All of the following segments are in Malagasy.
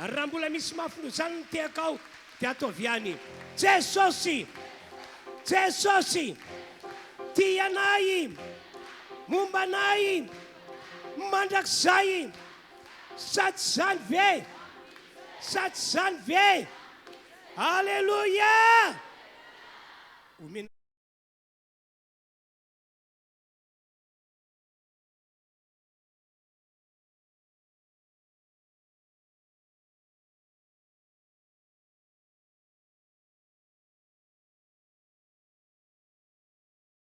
Raha mbola misy mafy noho izany ny tehakao dia ataovy ihany. Jesosy! Jesosy! Tia anay! Momba anay! Mandrakizay! Sa tsy izany ve? Sa tsy izany ve? Aleloia! Omena.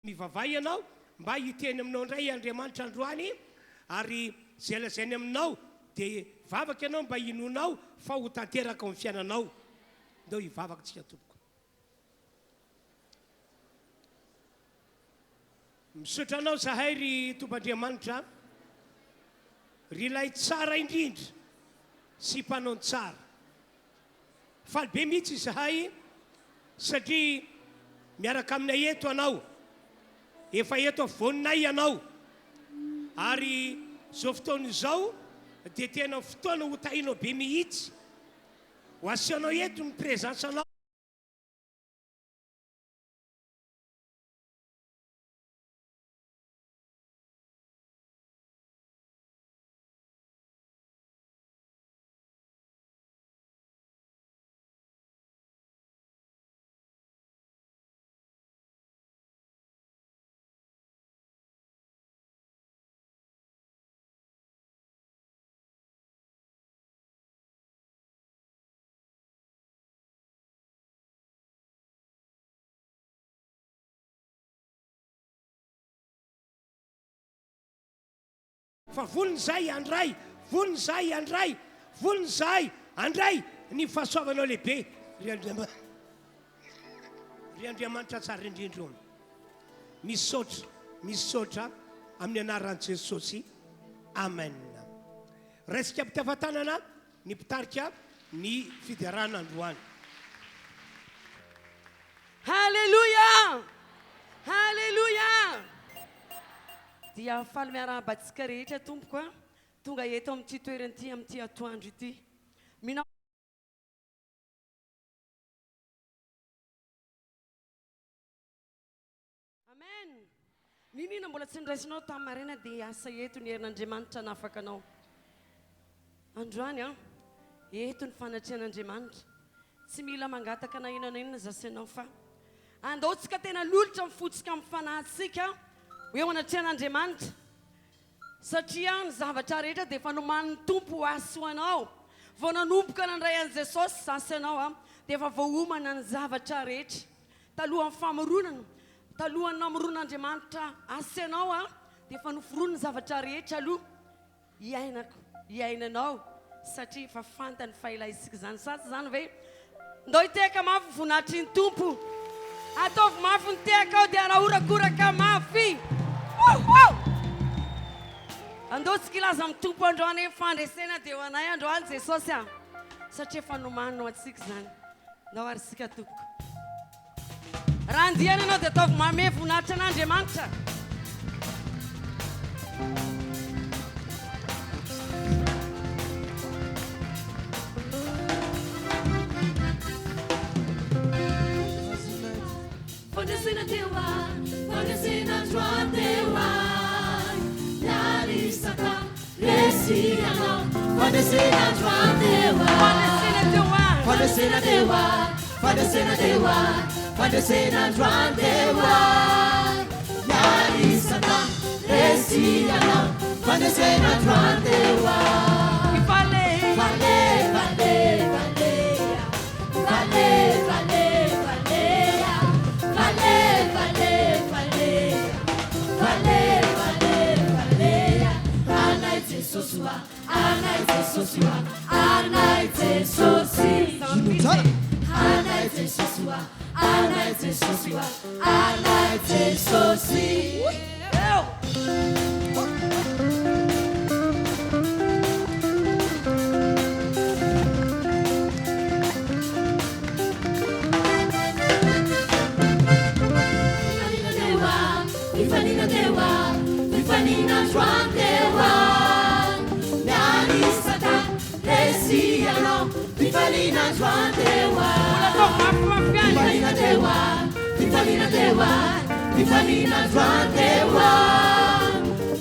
Mivavaha ianao mba hiteny aminao indray Andriamanitra androany ary izay lazainy aminao dia hivavaka ianao mba hinoanao fa ho tanteraka ao amin'ny fiainanao. Ndao hivavaka tsika tompoko. Misaotra anao zahay ry Tompo Andriamanitra, ry ilay tsara indrindra sy mpanao ny tsara. Faly be mihitsy izahay satria miaraka aminay eto Anao. Efa eto afovoaninay Ianao. Ary izao fotoana izao dia tena fotoana ho tahinao be mihitsy. Ho asehonao eto ny présence anao. Fa vonona izahay handray, vonona izahay handray, vonona izahay handray ny fahasoavanao lehibe, ry Andriamanitra, ry Andriamanitra tsara indrindra ô. Misaotra, misaotra amin'ny anaran'i Jesosy. Amen. Raisika am-pitiavan-tanana ny mpitarika ny fiderana androany. Haleloia! Haleloia! Dia faly miarahaba antsika rehetra tompoko a, tonga eto amin'ity toerana ity amin'ity atoandro ity. Mino Amen! N'inon'inona mbola tsy noraisinao tamin'ny maraina dia hiasa eto ny herin'Andriamanitra hanafaka anao. Androany an, eto ny fanatrehan'Andriamanitra. Tsy mila mangataka na inona na inona za sy ianao fa andao tsika tena lolotra ny fotsika amin'ny fanahintsika ho eo anatrehan'Andriamanitra. Satria ny zavatra rehetra dia efa nomanin'ny Tompo ho ahy sy ho anao. Vao nanomboka nandray an'i Jesosy za sy ianao an, dia efa voaomana ny zavatra rehetra. Talohan'ny famoronana, talohan'ny namoronan'Andriamanitra ahy sy ianao an, dia efa noforoniny ny zavatra rehetra aloha hiainako, hiainanao, satria efa fantany fa ilaintsika izany. Sa tsy izany ve? Ndao hitehaka mafy ny voninahitry ny Tompo. Ataovy mafy ny tehakao dia arahorakoraka mafy. Wouhou! Andao tsika hilaza amin'ny Tompo androany hoe fandresena dia ho anay androany Jesosy a! Satria efa nomanina ho antsika izany. Ndao ary isika tompoko. Raha andiany ianao dia ataovy manome voninahitra an'Andriamanitra. Fandresena teo ahy, fandresena androany teo ahy, Mialy Satana, resy ianao, fandresena androany teo ahy. Fandresena teo ahy. Fandresena teo ahy, fandresena teo ahy, fandresena androany teo ahy, Mialy Satana, resy ianao, fandresena androany teo ahy. Fale. Fale, fale, fale, fale, fale, fale, fale, fale, fale, fale, fale, fale, anay Jesosy oa, anay Jesosy oa, anay Jesosy, anay Jesosy oa, anay Jesosy oa, anay Jesosy. Eo. Fifaliana teo aho, fifaliana teo aho, fifaliana androany teo aho. Mialy Satana, resy ianao. androany teo Mbola ataovy mafimafy ihany. Fifaliana teo fifaliana teo fifaliana androany teo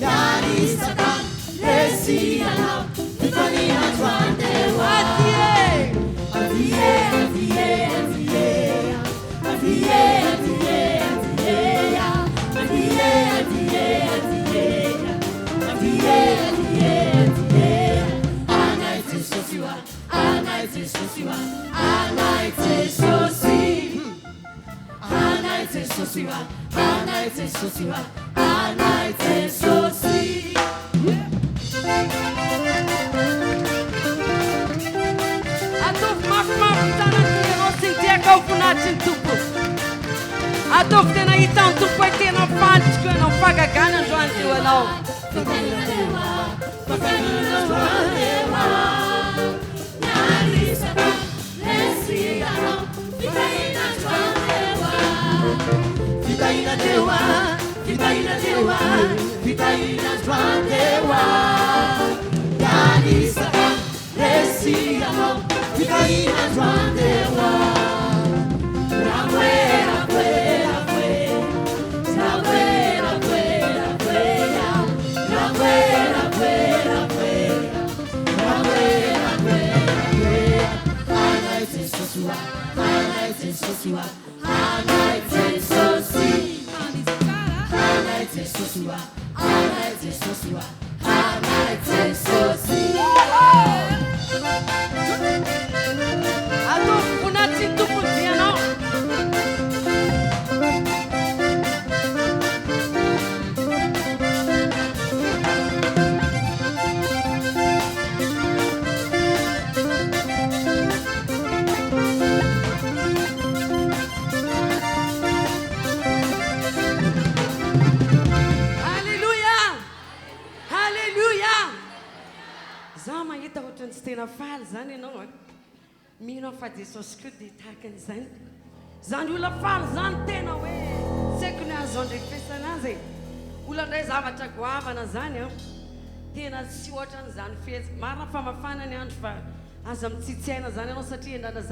Miary Satana resy ianao fifaliana androany teo Aty e! Aty e, aty e, aty e, aty e, aty e, aty e, aty e, aty e, aty e, aty e, aty e, aty e. Anay Jesosy wa, anay Jesosy wa, anay Jesosy. Anay Jesosy wa, anay Jesosy wa, anay Jesosy. Ataovy mafimafy ny tanan'ny ianao sy ny tehakao voninahitry ny Tompo. Ataovy tena hitan'ny Tompo hoe tena faly tokoa ianao, fahagagana androany teo anao. Fifaliana teo fifaliana androany teo Miary Satana resy ianao fifaliana androany teo Fitahiana teo fitahiana teo fitahiana androany teo Miary Satana resy ianao fitahiana androany teo Rakwe, rakwe, rakwe, rakwe, rakwe, rakwe, rakwe, rakwe, rakwe, rakwe, rakwe, rakwe. Anay Jesosy wa, anay Jesosy wa, anay Jesosy. Anay Jesosy wa, anay Jesosy wa, anay Jesosy. Ataovy voninahitry ny Tompo ny dianao. Alléluia! Alléluia! Za mahita ohatrany tsy tena faly zany ianao a. Mino aho fa Jesosy koa dia tahaka an'izany. Zany olona faly zany tena hoe tsy haiko ny azo andrefesana azy e. Olona indray zavatra goavana zany a. Tena tsy ohatran'izany fihetsika. Marina fa mafana ny andro fa aza mitsitsy aina zany ianao satria endrana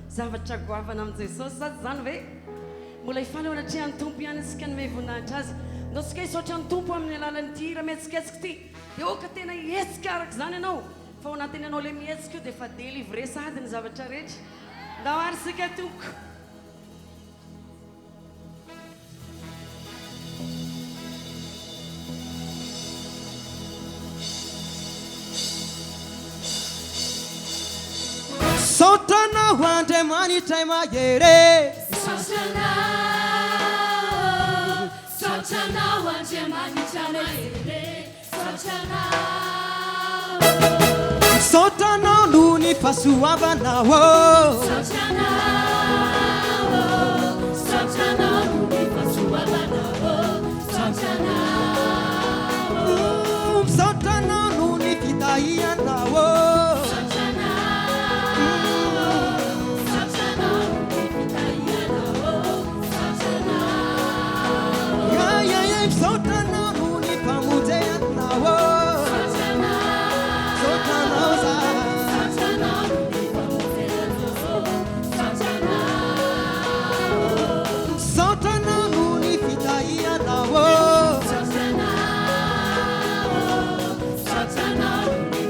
zavatra goavana amin'i Jesosy. Sa tsy zany ve? Mbola hifaly eo anatrehan'ny Tompo ihany isika hanome voninahitra Azy. Ndao tsika hisaotra ny Tompo amin'ny alalan'ity hira mihetsiketsika ity. Dia aoka tena hihetsika araka izany ianao. Fa ao anatin'ny ianao ilay mihetsika io dia efa délivré sahady ny zavatra rehetra. Ndao ary isika tompoko. Misaotra anao Andriamanitra mahery. Misaotra anao, misaotra anao Andriamanitra mahery. Misaotra anao. Misaotra anao noho ny fahasoavanao. Misaotra anao, misaotra anao noho ny fahasoavanao. Misaotra anao. Misaotra anao noho ny fitahianao. Misaotra anao, misaotra anao noho ny fitahianao. Misaotra anao. Ay, ay, ay, misaotra anao noho ny famonjenao. Misaotra anao. Misaotra anao za. Misaotra anao noho ny famonjenao. Misaotra anao. Misaotra anao noho ny fitahianao. Misaotra anao, misaotra anao noho ny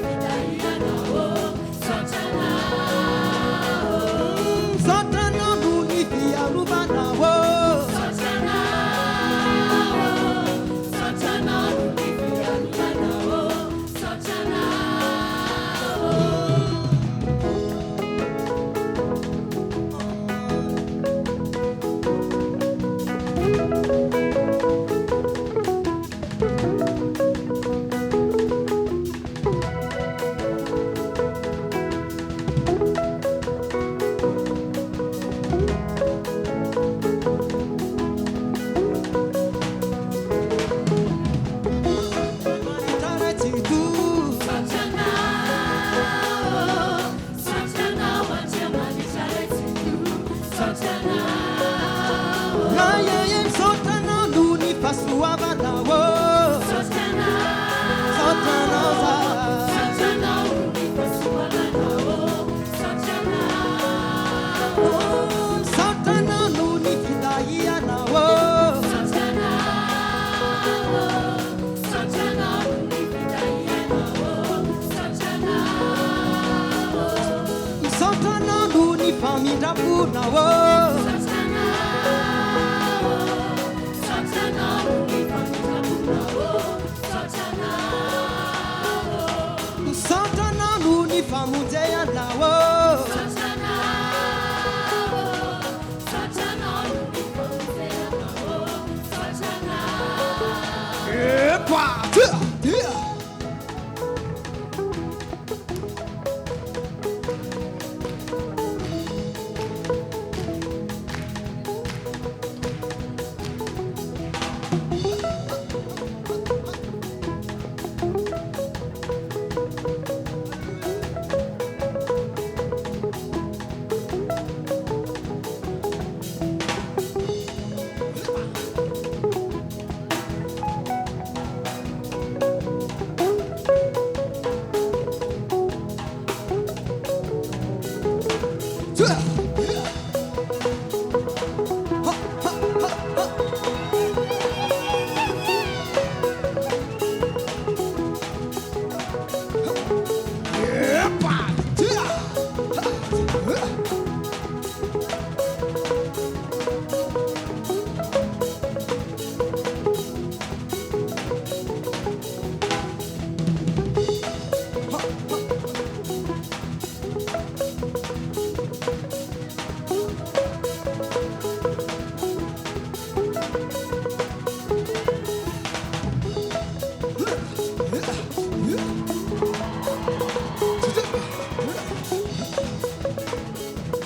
famindram-ponao ô. Misaotra Anao, misaotra Anao noho ny famindram-ponao ô, misaotra Anao. Misaotra Anao noho ny famonjeanao ô. Misaotra Anao, misaotra Anao noho ny famonjeanao ô, misaotra Anao. Epa! Tia! Tia!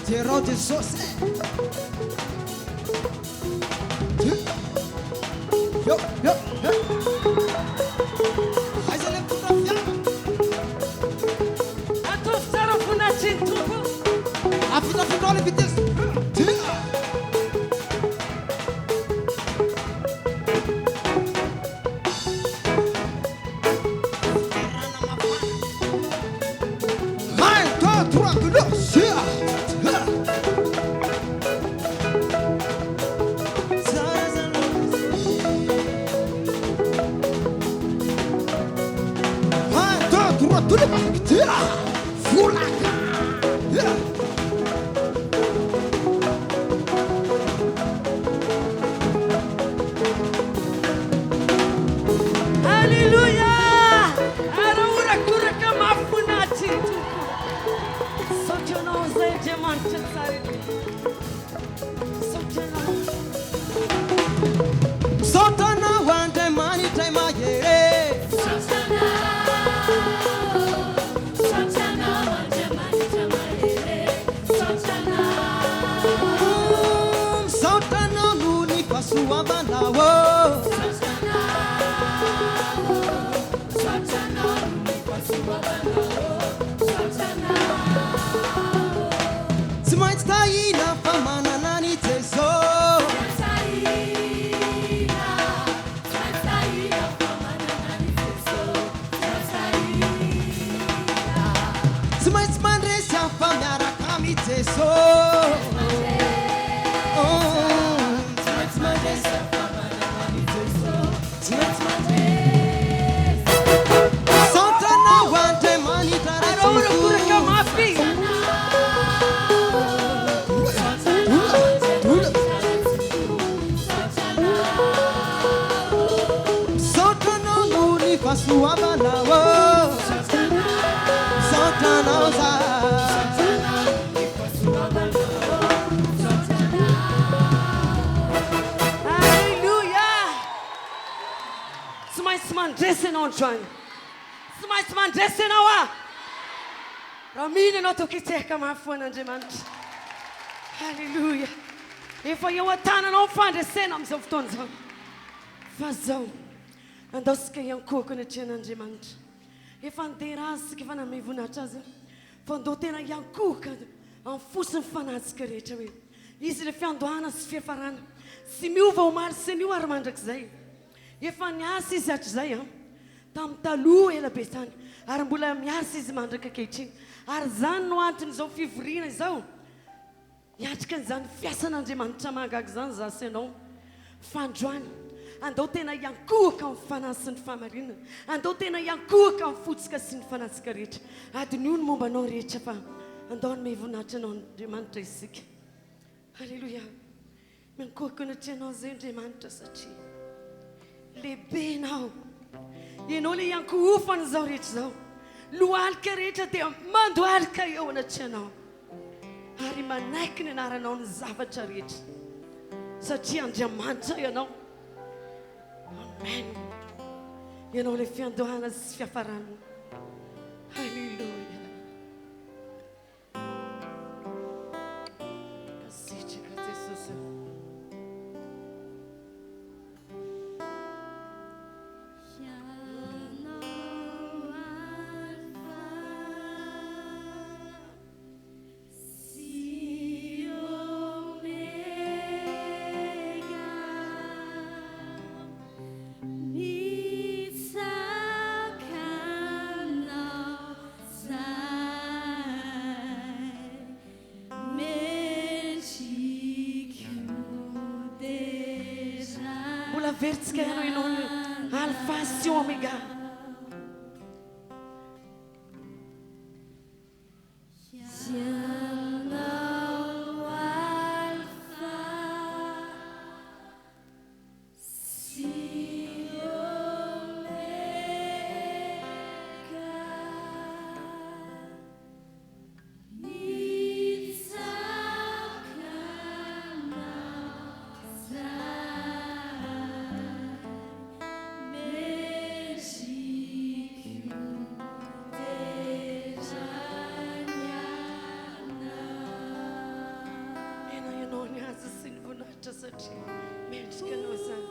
Jerao Jesosy e! Yo, yo, yo! Aiza le mitondra fiara? Ataovy tsara voninahitry ny Tompo. Afindrafindrao le vitesse. Un, deux, trois, quatre, cinq. Un, deux, trois, tout le monde. Volaka. Alléluia! Ary horakoraka mafy voninahitry ny Tompo. Misaotra Anao izay Andriamanitra tsara indrindra. Misaotra Anao. Misaotra Anao Andriamanitra mahery. Misaotra Anao, misaotra Anao Andriamanitra mahery, misaotra Anao. Misaotra Anao noho ny fahasoavanao. Misaotra Anao, misaotra Anao noho ny fahasoavanao, misaotra Anao. Tsy maintsy tahina fa manana an'i Jesosy. Tahina, tahina fa manana an'i Jesosy, tahina. Tsy maintsy mandresy aho fa miaraka amin'i Jesosy. Oh, tsy maintsy mandresy aho fa manana an'i Jesosy. Tsy maintsy mandresy. Misaotra Anao Andriamanitra Ary horakoraka mafy. Misaotra Anao noho ny fahasoavanao. Misaotra Anao za. Alléluia! Tsy maintsy mandresy ianao androany. Tsy maintsy mandresy ianao ah. Raha mino ianao tokony hitsehaka mafy ho an'Andriamanitra. Alléluia! Efa eo an-tananao ny fandresena amin'izao fotoana izao. Fa izao, andaosika hiankohoka anatrehan'Andriamanitra. Efa nidera Azy isika, efa nanome voninahitra Azy. Fa andao tena hiankohoka amin'ny fo sy ny fanahintsika rehetra hoe, Izy ilay fiandohana sy fiafarana. Tsy miova omaly sy anio ary mandrakizay. Efa niasa Izy hatrizay an! Tamin'ny taloha ela be tany. Ary mbola miasa Izy mandraka ankehitriny. Ary izany no anton'izao fivoriana izao. Hiatrika an'izany fiasan'Andriamanitra mahagaga izany izaho sy ianao. Fa androany, andao tena hiankohoka amin'ny fanahy sy ny fahamarinana. Andao tena hiankohoka amin'ny fontsika sy ny fanahintsika rehetra. Adinoy ny momba anao rehetra fa andao hanome voninahitra anao Andriamanitra isika. Aleloia. Miankohoka anatrehanao izay Andriamanitra satria lehibe Ianao. Ianao ilay iankohofan'izao rehetra izao. Lohalika rehetra dia mandohalika eo anatrehanao. Ary manaiky ny anaranao ny zavatra rehetra. Satria Andriamanitra Ianao. Amen. Ianao ilay fiandohana sy fiafarana. Aleloia. Mankasitraka Jesosy ô. Mbola averintsika ihany ianao ny Alpha sy Omega. Mena ianao ny haja sy ny voninahitra satria mendrika anao izany.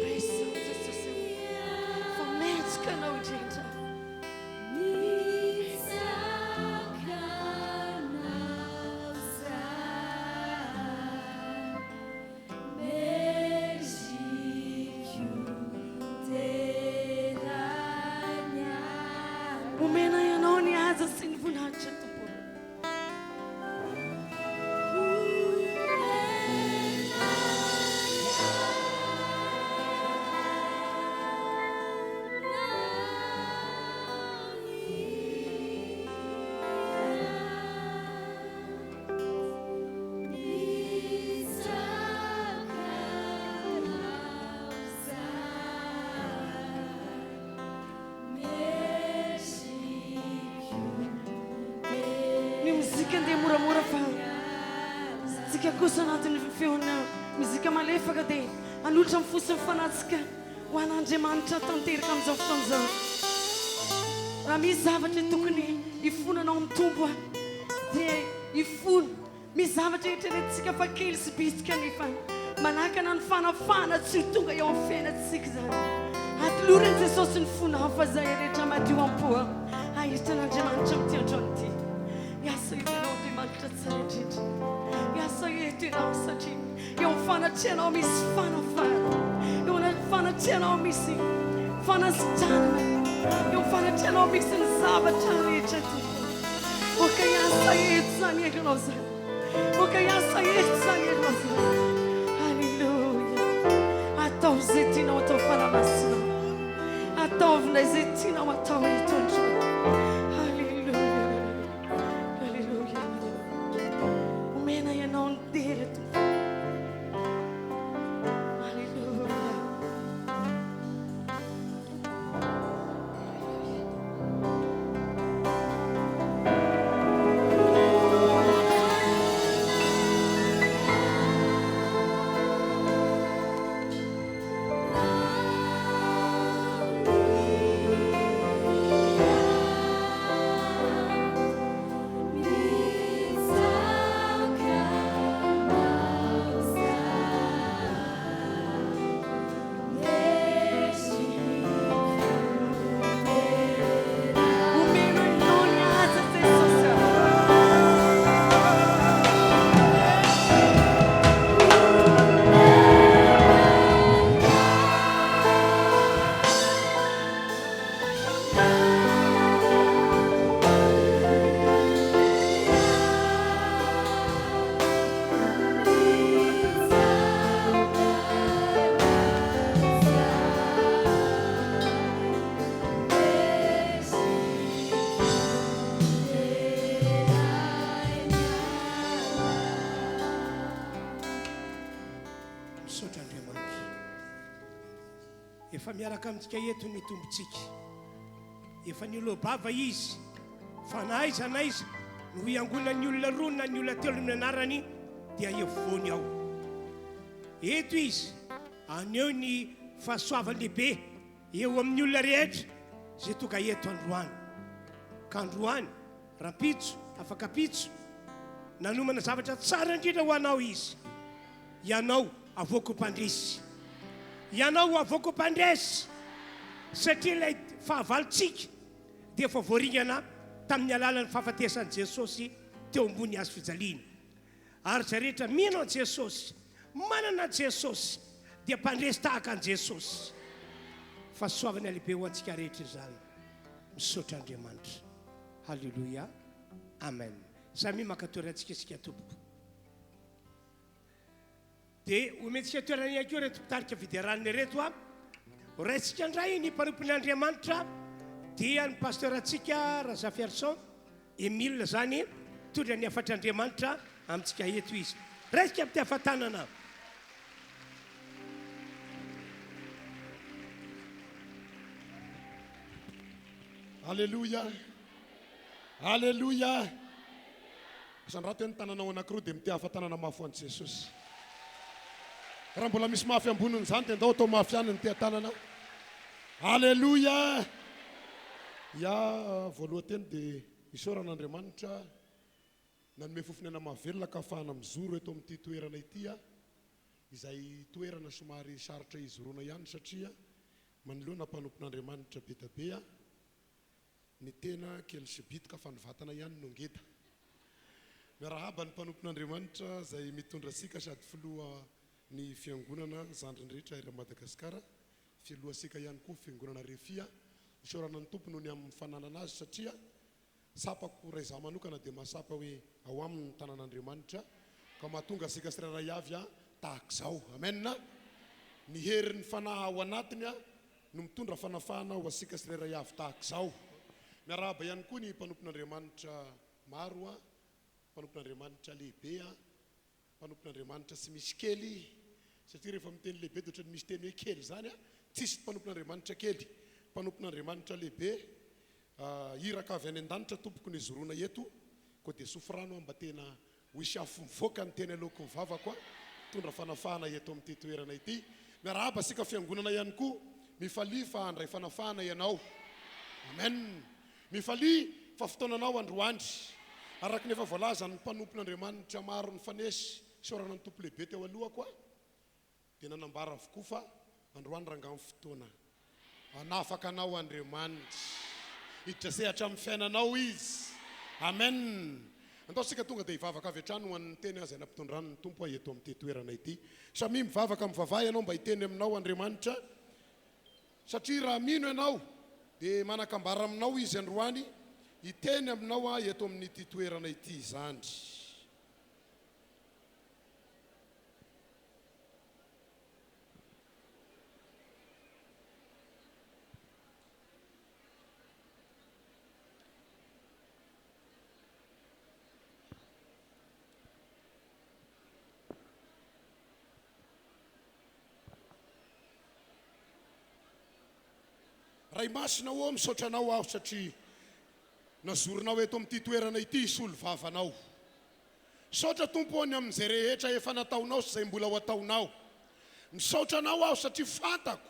Raiso Jesosy fa mendrika anao indrindra. Omena ianao ny haja sy ny voninahitra Tompo. Ny mozika andeha moramora fa tsika kosa anatin'ny feona mozika malefaka dia hanolotra ny fo sy ny fanahintsika ho an'Andriamanitra tanteraka amin'izao fotoana izao. Raha misy zavatra tokony hifonanao amin'ny Tompo dia hifona. Misy zavatra eritreretintsika fa kely sy bitika nefa manakana ny fanafahana tsy ho tonga eo amin'ny fiainantsika izany. Atolory an'i Jesosy ny fonao fa izay rehetra madio am-po hahita an'Andriamanitra amin'ity androany ity. Hiasa eto ianao Andriamanitra tsara indrindra. Hiasa eto ianao satria eo amin'ny fanatrehanao misy fanafahana. Eo amin'ny fanatrehanao misy fanasitranana. Eo amin'ny fanatrehanao misy ny zavatra rehetra Tompo. Oka hiasa eto izany herinao izany. Oka hiasa eto izany herinao izany. Alléluia. Ataovy izay tianao atao Fanahy Masina. Ataovy izay tianao atao eto androany. Alléluia. Alléluia. Omena ianao ny dera Tompo. Alléluia. Misaotra Andriamanitra. Efa miaraka amintsika eto ny Tompontsika. Efa niloa-bava Izy fa na aiza na aiza no hiangonan'ny olona roa na ny olona telo amin'ny anarany dia eo afovoany ao. Eto Izy haneho ny fahasoavany lehibe eo amin'ny olona rehetra izay tonga eto androany. Ka androany, rahampitso, afak'ampitso, nanomana zavatra tsara indrindra ho anao Izy. Ianao avoaka ho mpandresy. Ianao ho avoaka ho mpandresy satria ilay fahavalontsika dia efa voaringana tamin'ny alalan'ny fahafatesan'i Jesosy teo ambony hazo fijaliana. Ary izay rehetra mino an'i Jesosy, manana an'i Jesosy, dia mpandresy tahaka an'i Jesosy. Fahasoavana lehibe ho antsika rehetra izany. Misaotra Andriamanitra. Haleloia. Amen. Samia maka toerantsika isika tompoko. Dia omentsika toerana ihany koa ireto mpitarika fiderana ireto a. Ho raisika indray ny mpanompon'Andriamanitra dia ny pasteur antsika Razafiarison Emile izany mitondra ny hafatr'Andriamanitra amintsika eto izy. Raisika amin'ny tiafatanana. Aleloia! Aleloia! Asandrato hoe ny tananao anankiroa dia mitehafa tanana mafy ho an'i Jesosy. Raha mbola misy mafy ambonin'izany dia ndao atao mafy ihany ny teha-tanana. Aleloia! Ya, voalohan-teny dia isaorana Andriamanitra nanome fofon'aina mahavelona ka ahafahana mijoro eto amin'ity toerana ity, izay toerana somary sarotra hijoroana ihany satria manoloana mpanompon'Andriamanitra be dia be. Ny tena kely sy bitika fa ny vatana ihany no ngeda. Miarahaba ny mpanompon'Andriamanitra izay mitondra antsika sady filoha ny fiangonana zandriny rehetra eran'i Madagasikara, filoha antsika ihany koa fiangonana Refia. Isaorana ny Tompo noho ny amin'ny fananana azy satria tsapako raha izaho manokana dia mahatsapa hoe ao aminy ny tanan'Andriamanitra ka mahatonga antsika tsirairay avy tahak'izao. Amen. Ny herin'ny fanahy ao anatiny no mitondra fanafahana ho antsika tsirairay avy tahaka izao. Miarahaba ihany koa ny mpanompon'Andriamanitra maro a, mpanompon'Andriamanitra lehibe a, mpanompon'Andriamanitra tsy misy kely, satria rehefa miteny lehibe dia ohatran'ny misy teny hoe kely izany a, tsisy mpanompon'Andriamanitra kely, mpanompon'Andriamanitra lehibe, iraka avy any an-danitra tompoko no ijoroana eto, koa dia sofirano aho mba tena Ho hisy afo mivoaka ny teny aloaky ny vavako a, mitondra fanafahana eto amin'ity toerana ity. Miarahaba antsika fiangonana ihany koa, mifalia fa handray fanafahana ianao. Amen. Mifalia fa fotoananao androany. Araka ny efa voalazan'ny mpanompon'Andriamanitra maro nifanesy, isaorana ny Tompo lehibe teo alohako a. Dia nanambara avokoa fa androany rangaha ny fotoana hanafaka anao Andriamanitra. Hiditra sehatra amin'ny fiainanao Izy. Amen. Andao isika tonga dia hivavaka avy hatrany ho an'ny teny izay nampitondran'ny Tompo ahy eto amin'ity toerana ity. Samia mivavaka, mivavaha ianao mba hiteny aminao Andriamanitra, satria raha mino ianao dia manan-kambara aminao Izy androany, hiteny aminao aho eto amin'ity toerana ity izany. Ray Masina ô, misaotra Anao aho satria nazorinao eto amin'ity toerana ity hisolo vava Anao. Misaotra Tompo ô ny amin'izay rehetra efa nataonao sy izay mbola ho ataonao. Misaotra Anao aho satria fantako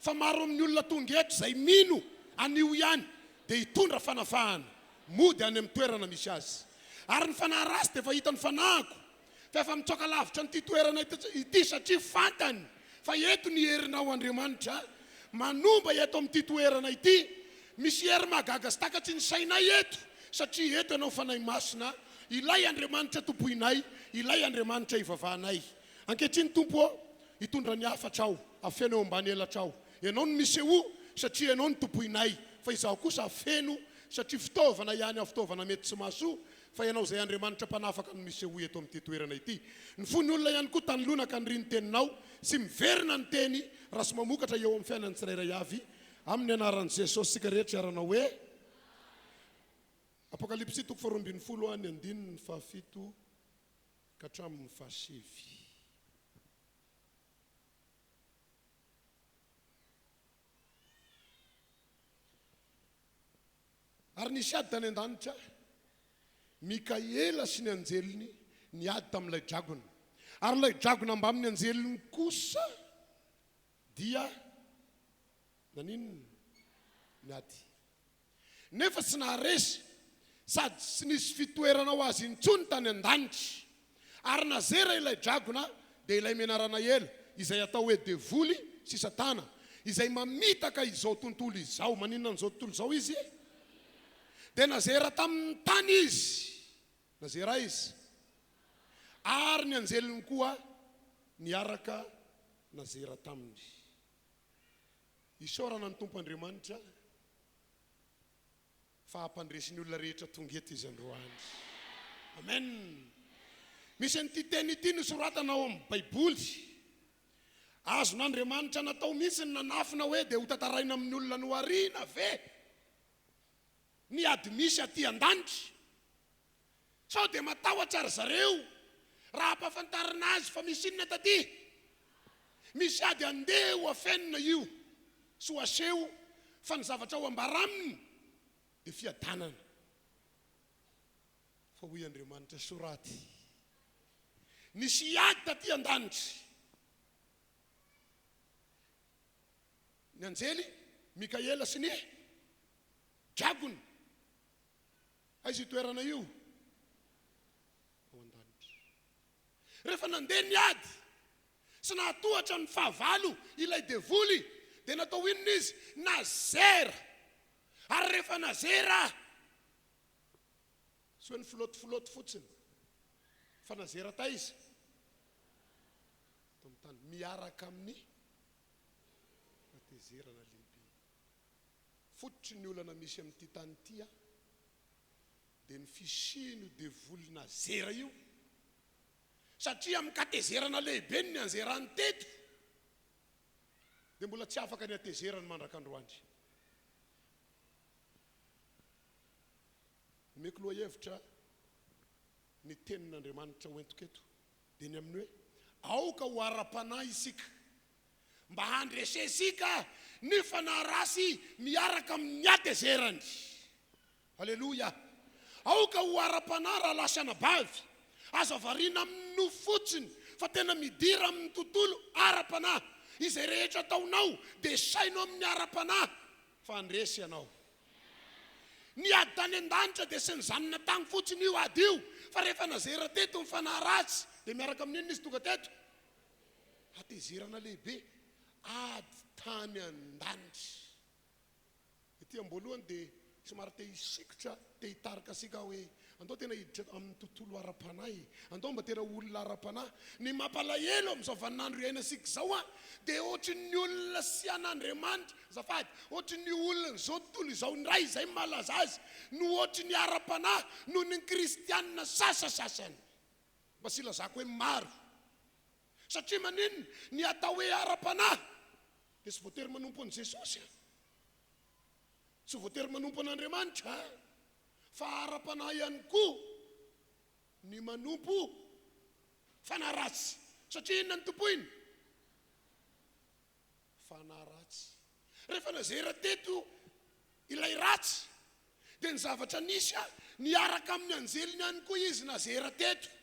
fa maro amin'ny olona tonga eto izay mino anio ihany dia hitondra fanafahana mody any amin'ny toerana misy azy. Ary ny fanahy ratsy dia efa hitan'ny fanahiko fa efa mitsoaka lavitra an'ity toerana ity satria fantany fa eto ny herinao Andriamanitra manomba eto amin'ity toerana ity. Misy hery mahagaga sy takatry ny sainay eto satria eto Ianao Fanahy Masina, ilay Andriamanitra tompoinay, ilay Andriamanitra ivavahanay. Ankehitriny Tompo ô, hitondra ny hafatra aho, afeno eo ambany elatrao. Ianao no misehoa satria Ianao no tompoinay, fa izaho kosa afeno satria fitaovana ihany aho, fitaovana mety tsy mahasoa, fa Ianao izay Andriamanitra mpanafaka no misehoa eto amin'ity toerana ity. Ny fon'ny olona ihany koa tanoloana ka niriany teninao sy miverina ny teny raha sy mamokatra eo amin'ny fiainan'ny tsirairay avy. Amin'ny anaran'i Jesosy isika rehetra hiaranao hoe. Apokalypsy toko faharoambinifolo ny andininy fahafito ka hatramin'ny fahasivy. Ary nisy ady tany an-danitra, Mikaela sy ny anjeliny niady tamin'ilay dragona. Ary ilay dragona mbamin'ny anjeliny kosa dia naninona? Niady. Nefa tsy naharesy sady tsy nisy fitoerana ho azy intsony tany an-danitra. Ary nazera ilay dragona, dia ilay menarana ela, izay atao hoe Devoly sy Satana, izay mamitaka izao tontolo izao. Maninona an'izao tontolo izao izy? Dia nazera tamin'ny tany izy. Nazera izy. Ary ny anjeliny koa niaraka nazera taminy. Isaorana ny Tompo Andriamanitra fa hampandresy ny olona rehetra tonga eto Izy androany. Amen. Misy an'ity teny ity nosoratana ao amin'ny Baiboly. Azon'Andriamanitra natao mihitsy ny nanafina hoe dia hotantaraina amin'ny olona nohariana ve ny ady misy aty an-danitra? Sao dia matahotra ry zareo raha ampahafantarina azy fa misy inona taty? Misy ady andeha ho afenina io sy ho aseho fa ny zavatra ho ambara aminy dia fiadanana. Fa hoy Andriamanitra, soraty, nisy ady taty an-danitra. Ny anjely Mikaela sy ny dragona. Aiza io toerana io? Ao an-danitra. Rehefa nandeha ny ady sy nahatohatra ny fahavalo ilay devoly, dia natao inona izy? Nazera. Ary rehefa nazera, tsy hoe nifilôtifilôty fotsiny, fa nazera taiza? Tao amin'ny tany, miaraka amin'ny hatezerana lehibe. Fototry ny olana misy amin'ity tany ity an, dia ny fisian'io devoly nazera io, satria amin-katezerana lehibe no nianjerany teto, dia mbola tsy afaka ny hatezerany mandrak'androany. Omeko lohahevitra ny tenin'Andriamanitra hoentiko eto, dia ny amin'ny hoe, aoka ho ara-panahy isika. Mba handresesika ny fanahy ratsy miaraka amin'ny hatezerany. Aleloia! Aoka ho ara-panahy rahalahy sy anabavy. Aza variana amin'ny nofo fotsiny fa tena midira amin'ny tontolo ara-panahy. Izay rehetra ataonao dia saino amin'ny ara-panahy fa handresy ianao. Ny ady tany an-danitra dia tsy nijanona tany fotsiny io ady io fa rehefa nazera teto ny fanahy ratsy dia miaraka amin'inona izy tonga teto? Hatezerana lehibe, ady tany an-danitra. Ety am-boalohany dia somary te hisikotra, te hitarika antsika aho hoe, andao tena hiditra amin'ny tontolo ara-panahy, andao mba tena ho olona ara-panahy. Ny mampalahelo amin'izao vaninandro iainantsika izao an, dia ohatry ny olona tsy an'Andriamanitra, azafady, ohatry ny olon'izao tontolo izao indray izay malaza azy no ohatry ny ara-panahy noho ny kristiana sasasasany. Mba tsy ilazako hoe maro. Satria maninona? Ny atao hoe ara-panahy dia tsy voatery manompo an'i Jesosy an. Tsy voatery manompo an'Andriamanitra an. Fa ara-panahy ihany koa ny manompo fanahy ratsy. Satria inona no tompoiny? Fanahy ratsy. Rehefa nazera teto ilay ratsy dia ny zavatra nisy an, niaraka amin'ny anjeliny ihany koa izy nazera teto.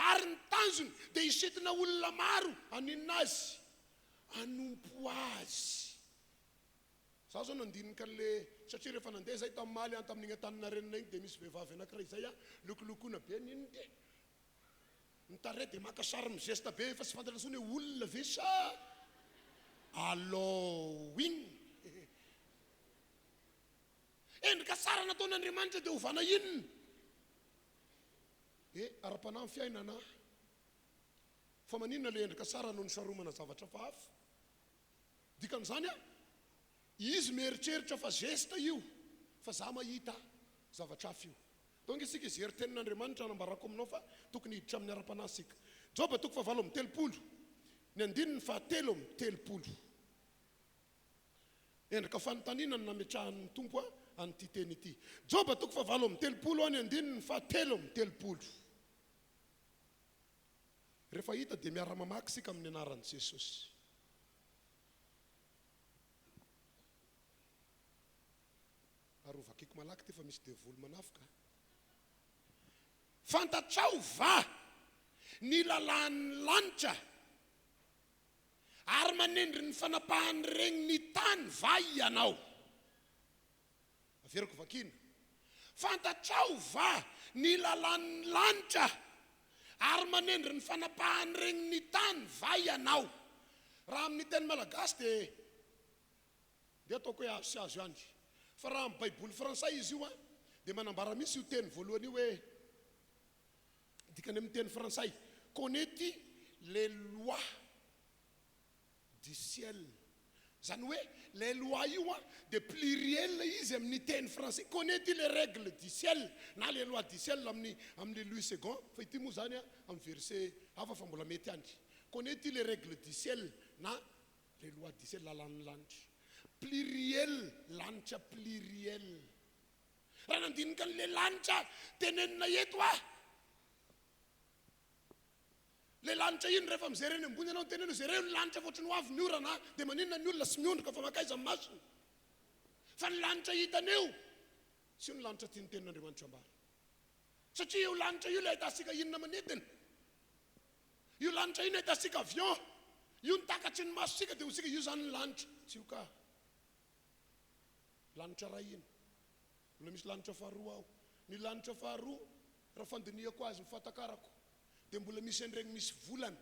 Ary ny tanjony dia hisintona olona maro haninona azy? Hanompo azy. Za zao nandinika an'le, satria rehefa nandeha zay tamaly an tamin'igny Antaninarenina igny dia misy vehivavy anakiray zay an, lokolokoina be n'inona ty, ny tarehy dia maka sary mizesta be efa tsy fantatra intsony hoe olona ve sa Halloween. Endrika tsara nataon'Andriamanitra dia ovana inona? Eh, ara-panahy ny fiainana an! Fa maninona ilay endrika tsara no nisaromana zavatra hafahafa? Dikan'izany an, izy mieritreritra fa geste io, fa za mahita zavatra hafa io. Donc isika hijery tenin'Andriamanitra hanambarako aminao fa tokony hiditra amin'ny ara-panahy isika. Joba toko fahavalo amby 30, ny andininy fahatelo amby 30. Endrika fanontaniana no nametrahan'ny Tompo an'ity teny ity. Joba toko fahavalo amby 30 any andininy fahatelo amby 30. Rehefa hita dia miara-mamaky isika amin'ny anaran'i Jesosy. Ary ho vakiko malaky ity fa misy devoly manafoka a. Fantatrao va ny lalàn'ny lanitra ary manendry ny fanapahan'ireny ny tany va ianao? Averiko vakiana. Fantatrao va ny lalàn'ny lanitra ary manendry ny fanapahan'ireny ny tany va ianao? Raha amin'ny teny malagasy dia Dia ataoko hoe azo sy azo ihany. Fa raha amin'ny baiboly frantsay izy io an, dia manambara mihitsy io teny voalohany io hoe, dikany amin'ny teny frantsay, Connais-tu les lois du ciel? Izany hoe les lois io an, dia pluriel izy amin'ny teny français, Connais-tu les règles du ciel? na les lois du ciel amin'ny amin'ny Louis Segond, fa ity moa izany an amin'ny verset hafa fa mbola mety ihany, Connais-tu les règles du ciel? na Les lois du ciel, lalàn'ny lanitra. Pluriel, lanitra pluriel. Raha nandinika an'ilay lanitra tenenina eto aho, ilay lanitra iny rehefa mijery eny ambony ianao, teneno jereo ny lanitra fa ohatran'ny ho avy ny orana, dia maninona ny olona sy miondrika fa mankaiza ny masony? Fa ny lanitra hitany eo, tsy io ny lanitra tian'ny tenin'Andriamanitra ambara. Satria io lanitra io ilay ahitantsika inona manidina. Io lanitra io no ahitantsika avion, io no takatry ny masontsika dia hotsika io izany ny lanitra. Tsy io ka. Lanitra iray iny. Mbola misy lanitra faharoa ao. Ny lanitra faharoa, raha fandinihako azy, ny fahatakarako, dia mbola misy an'ireny misy volana,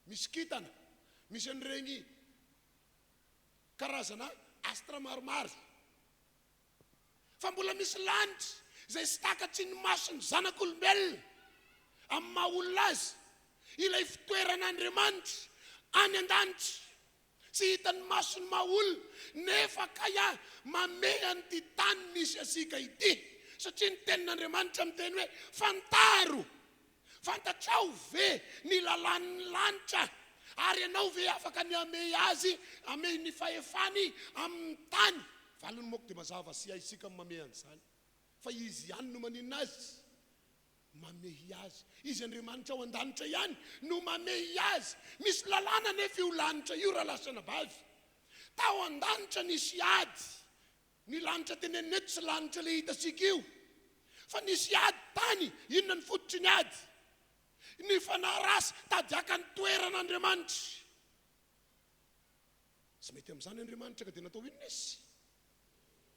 misy kintana, misy an'ireny karazana astre maromaro. Fa mbola misy lanitra izay tsy takatry ny mason'ny zanak'olombelona amin'ny maha olona azy, ilay fitoeran'Andriamanitra any an-danitra, tsy hitan'ny mason'ny maha olona, nefa kay mamehy an'ity tany misy antsika ity, satria ny tenin'Andriamanitra miteny hoe, Fantaro Fantatrao ve ny lalàn'ny lanitra, ary ianao ve afaka ny hamehy azy, hamehy ny fahefany amin'ny tany? Valiny manko dia mazava sy haintsika ny mamehy an'izany, fa Izy ihany no maninona azy? Mamehy azy. Izy Andriamanitra ao an-danitra ihany no mamehy azy. Misy lalàna anefa io lanitra io rahalahy sy anabavy. Tao an-danitra nisy ady. Ny lanitra tenenina eto tsy lanitra ilay hitantsika io fa nisy ady tany, inona ny fototry ny ady? Ny fanahy ratsy tady haka ny toeran'Andriamanitra. Tsy mety amin'izany Andriamanitra ka dia natao inona izy?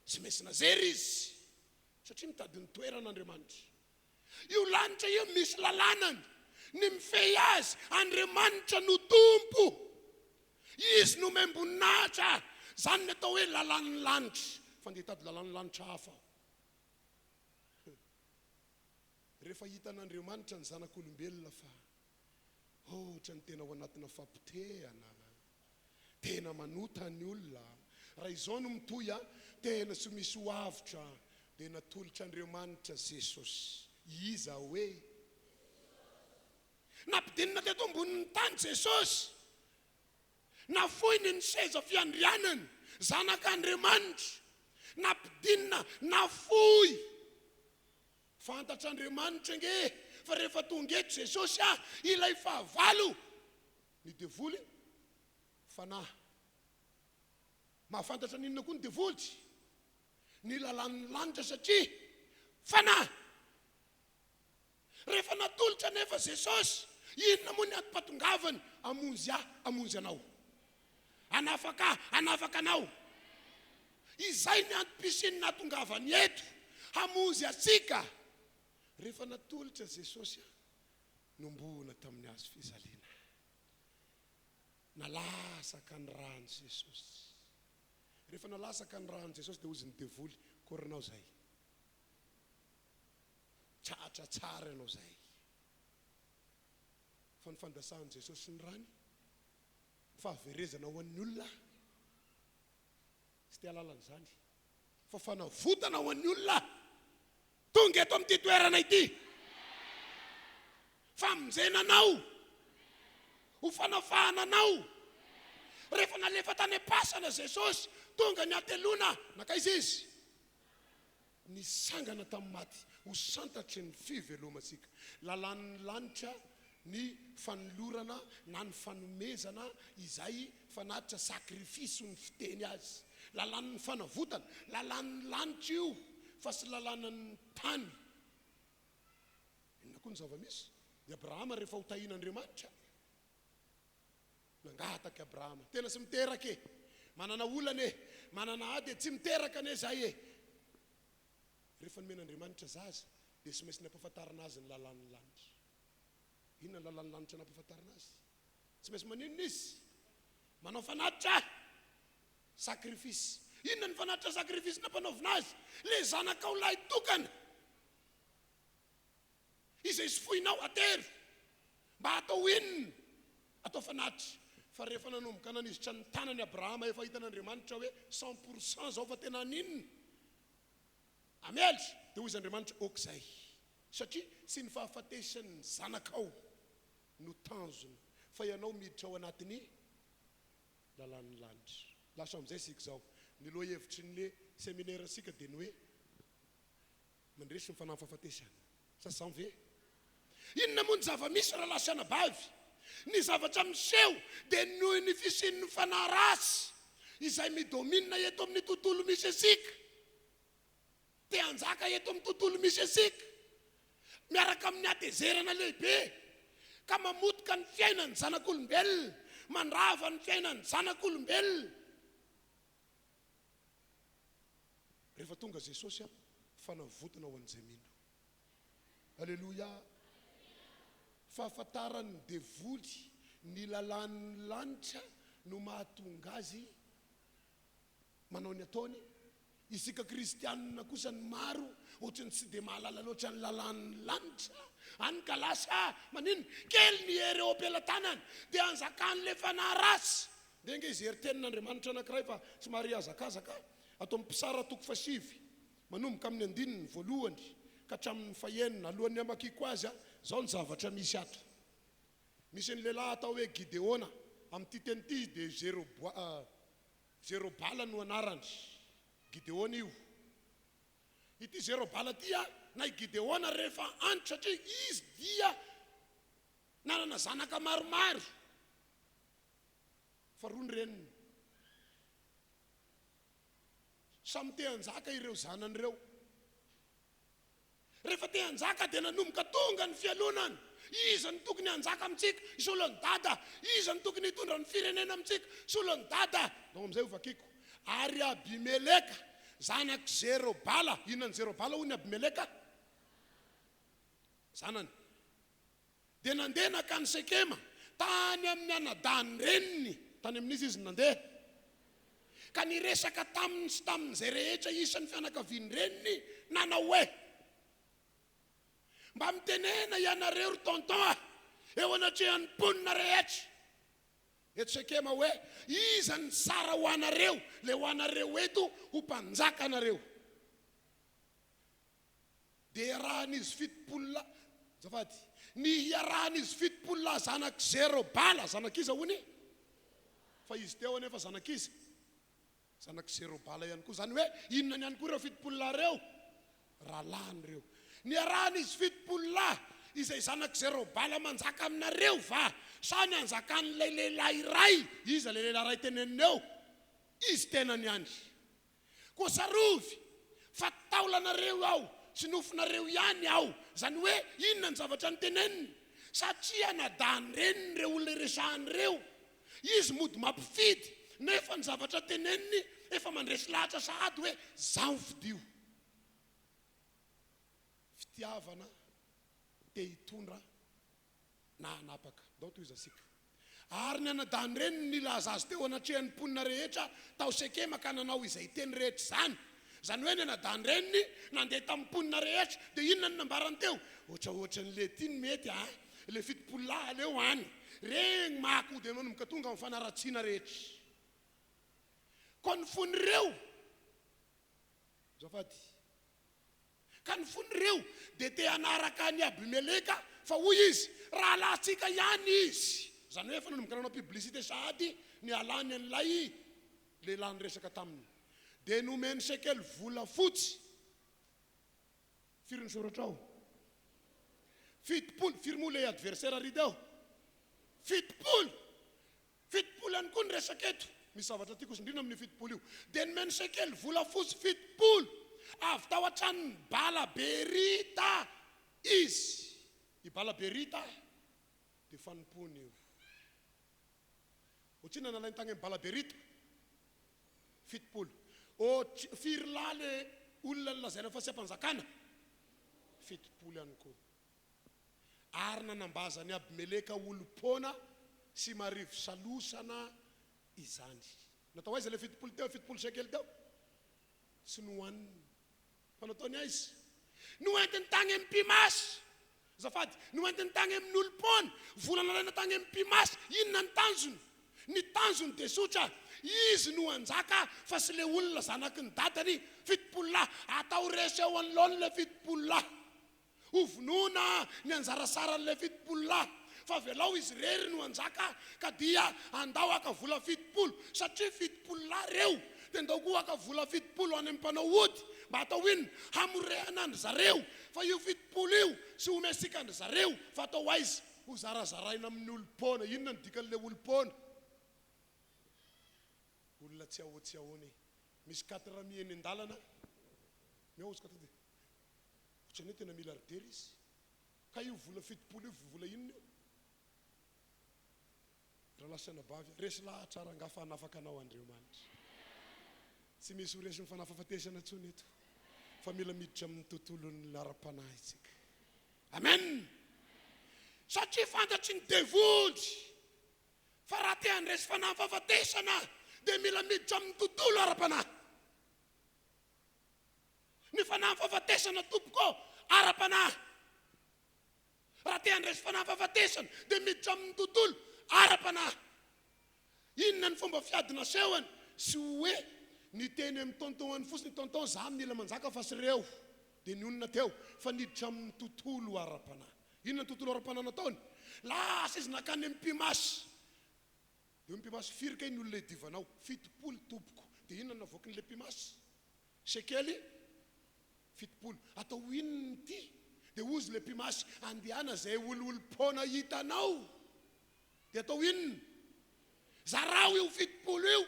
Tsy maintsy nazera izy satria mitady ny toeran'Andriamanitra. Io lanitra io misy lalanany, ny mifehy azy, Andriamanitra no Tompo. Izy no omem-boninahitra. Izany ny atao hoe lalan'ny lanitra. Fa ndeha hitady lalan'ny lanitra hafa aho. Rehefa hitan'Andriamanitra ny zanak'olombelona fa ohatran'ny tena ao anatina fapotehana, Tena manota ny olona. Raha izao no mitohy a, tena tsy misy ho avotra. Dia natolotr'Andriamanitra Jesosy. Iza hoe? Nampidinina teto ambonin'ny tany Jesosy. Nafoiny ny seza fiandrianany, Zanak'Andriamanitra. Nampidinina, nafoy. Fantatr'Andriamanitra ange fa rehefa tonga eto Jesosy a, ilay fahavalo, Ny devoly fanahy. Mahafantatra ny inona koa ny devoly? Ny lalàn'ny lanitra satria fanahy. Rehefa natolotra anefa Jesosy, inona moa ny antom-pahatongavany? Hamonjy ahy, hamonjy anao. Hanafaka ahy, hanafaka anao. Izay ny antom-pisiany nahatongavany eto, hamonjy antsika. Rehefa natolotra Jesosy, Nombohona tamin'ny hazo fijaliana. Nalasaka ny ràn'i Jesosy. Rehefa nalasaka ny ràn'i Jesosy dia hozy ny devoly, Korinao izay. Tratra tsara ianao izay. Fa ny fandasahan'i Jesosy ny ràny, fahaverezana ho an'ny olona, tsy te hahalala an'izany, fa fanavotana ho an'ny olona. Tonga eto amin'ity toerana ity. Famonjena anao. Ho fanafahana anao. Rehefa nalefa tany am-pasana Jesosy, tonga ny hateloana, nankaiza Izy? Nisangana tamin'ny maty ho santatry ny fivelomantsika. Lalàn'ny lanitra ny fanolorana na ny fanomezana izay fanatitra, sacrifice hoy ny fiteny azy. Lalàn'ny fanavotana, lalàn'ny lanitra io fa tsy lalànan'ny tany. Inona koa ny zava-misy? I Abrahama rehefa ho tahian'Andriamanitra, nangataka i Abrahama, tena tsy miteraka e! Manana olana e! Manana ady e! Tsy miteraka anie izahay e! Rehefa nomen'Andriamanitra zaza dia tsy maintsy nampahafantarina azy ny lalàn'ny lanitra. Inona ny lalàn'ny lanitra nampahafantarina azy? Tsy maintsy maninona izy? Manao fanatitra! Sacrifice. Inona ny fanatitra sacrifice nampanaovina azy? Le zanakao lahy tokana izay tsy foinao atero mba hatao inona? Atao fanatitra. Fa rehefa nanomboka nanizitra ny tanany Abrahama efa hitan'Andriamanitra hoe 100% zao fa tena haninona? Hamely. Dia hoy izy Andriamanitra, ok zay. Satria tsy ny fahafatesan'ny zanakao no tanjona fa ianao miditra ao anatin'ny lalàn'ny lanitra. Lasa amin'izay isika izao. Ny lohahevitry ny seminera-ntsika dia ny hoe Mandresy ny fanahin'ny fahafatesana. Sa tsy izany ve? Inona moa ny zava-misy rahalahy sy anabavy? Ny zavatra miseho dia noho ny fisian'ny fanahy ratsy izay mi-domine eto amin'ny tontolo misy antsika. Te hanjaka eto amin'ny tontolo misy antsika, miaraka amin'ny hatezerana lehibe, ka mamotika ny fiainan'ny zanak'olombelona, mandrava ny fiainan'ny zanak'olombelona. Rehefa tonga Jesosy, fanavotana ho an'izay mino. Aleloia! Fahafantaran'ny devoly ny lalàn'ny lanitra no mahatonga azy manao ny ataony. Isika kristianina kosa ny maro ohatran'ny tsy dia mahalala loatra ny lalàn'ny lanitra. Any ka lasa maninona? Kely ny hery eo am-pelatanany dia anjakan'ilay fanahy ratsy. Ndeha ange hijery tenin'Andriamanitra anankiray fa somary hihazakazaka ato amin'ny Mpisara toko fahasivy manomboka amin'ny andininy voalohany ka hatramin'ny fahenina. Alohan'ny hamakiako azy, izao ny zavatra misy ato. Misy ny lehilahy atao hoe Gideona. Amin'ity teny ity izy dia Jeroboa, Jerobala no anarany. Gideona io. Ity Jerobala ity na i Gideona rehefa antitra satria izy dia nanana zanaka maromaro fa roa ny reniny. Samy te hanjaka ireo zanany ireo. Rehefa te hanjaka dia nanomboka tonga ny fialonana. Iza no tokony hanjaka amintsika? Hisolo an'i Dada. Iza no tokony hitondra ny firenena amintsika? Hisolo an'i Dada. Ndao amin'izay ho vakiko. Ary Abimeleka, zanak'i Jerobala. Inona an'i Jerobala hoy ny Abimeleka? Zanany. Dia nandeha nankany Sekema, tany amin'ny anadahin-dreniny. Tany amin'iza izy no nandeha? Ka niresaka taminy sy tamin'izay rehetra isan'ny fianakavian-dreniny, nanao hoe, Mba mitenena ianareo, ry tonton a, eo anatrehan'ny mponina rehetra eto Sekema hoe, Iza no tsara ho anareo, ilay ho anareo eto ho mpanjakanareo? Dia iarahan'izy 70 lahy, azafady, ny hiarahan'izy 70 lahy zanak'i Jerobala, zanak'iza hono i? Fa izy teo anefa zanak'iza? Zanak'i Jerobala ihany koa. Izany hoe inona ihany koa ireo 70 lahy ireo? Rahalahiny ireo. Niarahan'izy 70 lahy izay zanak'i Jerobala manjaka aminareo va? Sa ny hanjakan'ilay lehilahy iray? Iza ilay lehilahy iray tenenina eo? Izy tenany ihany. Koa tsarovy fa taolanareo aho sy nofonareo ihany aho. Izany hoe inona ny zavatra noteneniny? Satria anadahin-dreniny ireo olona iresahany ireo. Izy mody mampifidy nefa ny zavatra teneniny efa mandresy lahatra sahady hoe zaho fidio. Fitiavana te hitondra na hanapaka. Ndao tohizantsika. Ary ny anadahin-dreniny nilaza azy teo anatrehan'ny mponina rehetra tao Sekema ka nanao izay teny rehetra izany. Izany hoe ny anadahin-dreniny nandeha tamin'ny mponina rehetra. Dia inona no nambarany teo? Ohatraohatran'ilay ity no mety a! Ilay 70 lahy aleo any. Regny mako dia manomboka tonga amin'ny fanaratsiana rehetra. Koa ny fon'ireo. Azafady. Ka ny fon'ireo dia te hanaraka an'i Abimeleka, fa hoy izy, Rahalahintsika ihany izy. Izany hoe efa nanomboka nanao publicité sahady nialany an'ilay lehilahy niresaka taminy. Dia nomeny sekely volafotsy. Firy ny soratra ao? 70. Firy moa ilay adversaire ry teo? 70. 70 ihany koa ny resaka eto. Misy zavatra tiako hosindrina amin'io 70 io. Dia nomeny sekely volafotsy 70 avy tao an-tranon'i Bala-berita izy. I Bala-berita dia fanompoana io. Ohatrinona nalainy tany amin'i Bala-berita? 70. Ohatr, firy lahy le olona nolazaina fa tsy ampanjakana? 70 ihany koa. Ary nanambazan'i Abimeleka olom-poana sy marivo salosana izany. Natao aiza ilay 70 teo, 70 sekely teo? Tsy nohaniny. Fa nataony aiza? Noentiny tany amin'ny mpimasy. Azafady, noentiny tany amin'ny olom-poana. Vola nalaina tany amin'ny mpimasy. Inona ny tanjony? Ny tanjony dia tsotra, izy no hanjaka fa tsy ilay olona zanaky ny dadany, 70 lahy. Atao resy eo anoloany ilay 70 lahy. Ho vonoina ny anjara saran'ilay 70 lahy, fa avelao izy irery no hanjaka, ka dia andao haka vola 70, satria 70 lahy ireo, dia ndao koa haka vola 70 any amin'ny mpanao ody, mba hatao inona? Hamorehana an-dry zareo, fa io 70 io tsy homesika an-dry zareo, fa atao aiza? Ho zarazaraina amin'ny olom-poana. Inona no dikan'ilay olom-poana? Olona tsy ahoa tsy ahoana e! Misy quatre amis eny an-dalana, mihaozaka tonga dia. Ohatran'ny hoe tena milliardaire izy. Ka io vola 70 io vola inona io? Rahalahy sy anabavy, resy lahatra rangahy fa hanafaka anao Andriamanitra. Tsy misy ho resin'ny fanafafatesana intsony eto fa mila miditra amin'ny tontolon'ny ara-panahy isika. Amen! Satria fantatry ny devoly fa raha te handresy fanahy fahafatesana dia mila miditra amin'ny tontolo ara-panahy. Ny fanahin'ny fahafatesana tompoko ô, ara-panahy. Raha te handresy fanahin'ny fahafatesana dia miditra amin'ny tontolo ara-panahy. Inona ny fomba fiady nasehony? Tsy hoe niteny amin'ny tonton any fotsiny, tonton za mila manjaka fa tsy reo. Dia nionona teo fa niditra amin'ny tontolo ara-panahy. Inona ny tontolo ara-panahy nataony? Lasa izy nankany amin'ny mpimasy. Dia hoy ny mpimasy, firy kay ny olona idivanao? 70 tompoko. Dia inona no navoakin'ilay mpimasy? Sekely 70. Atao inona ity? Dia hozy ilay mpimasy, Andehana izay ololom-poana hitanao. Dia atao inona? Zarao io 70 io.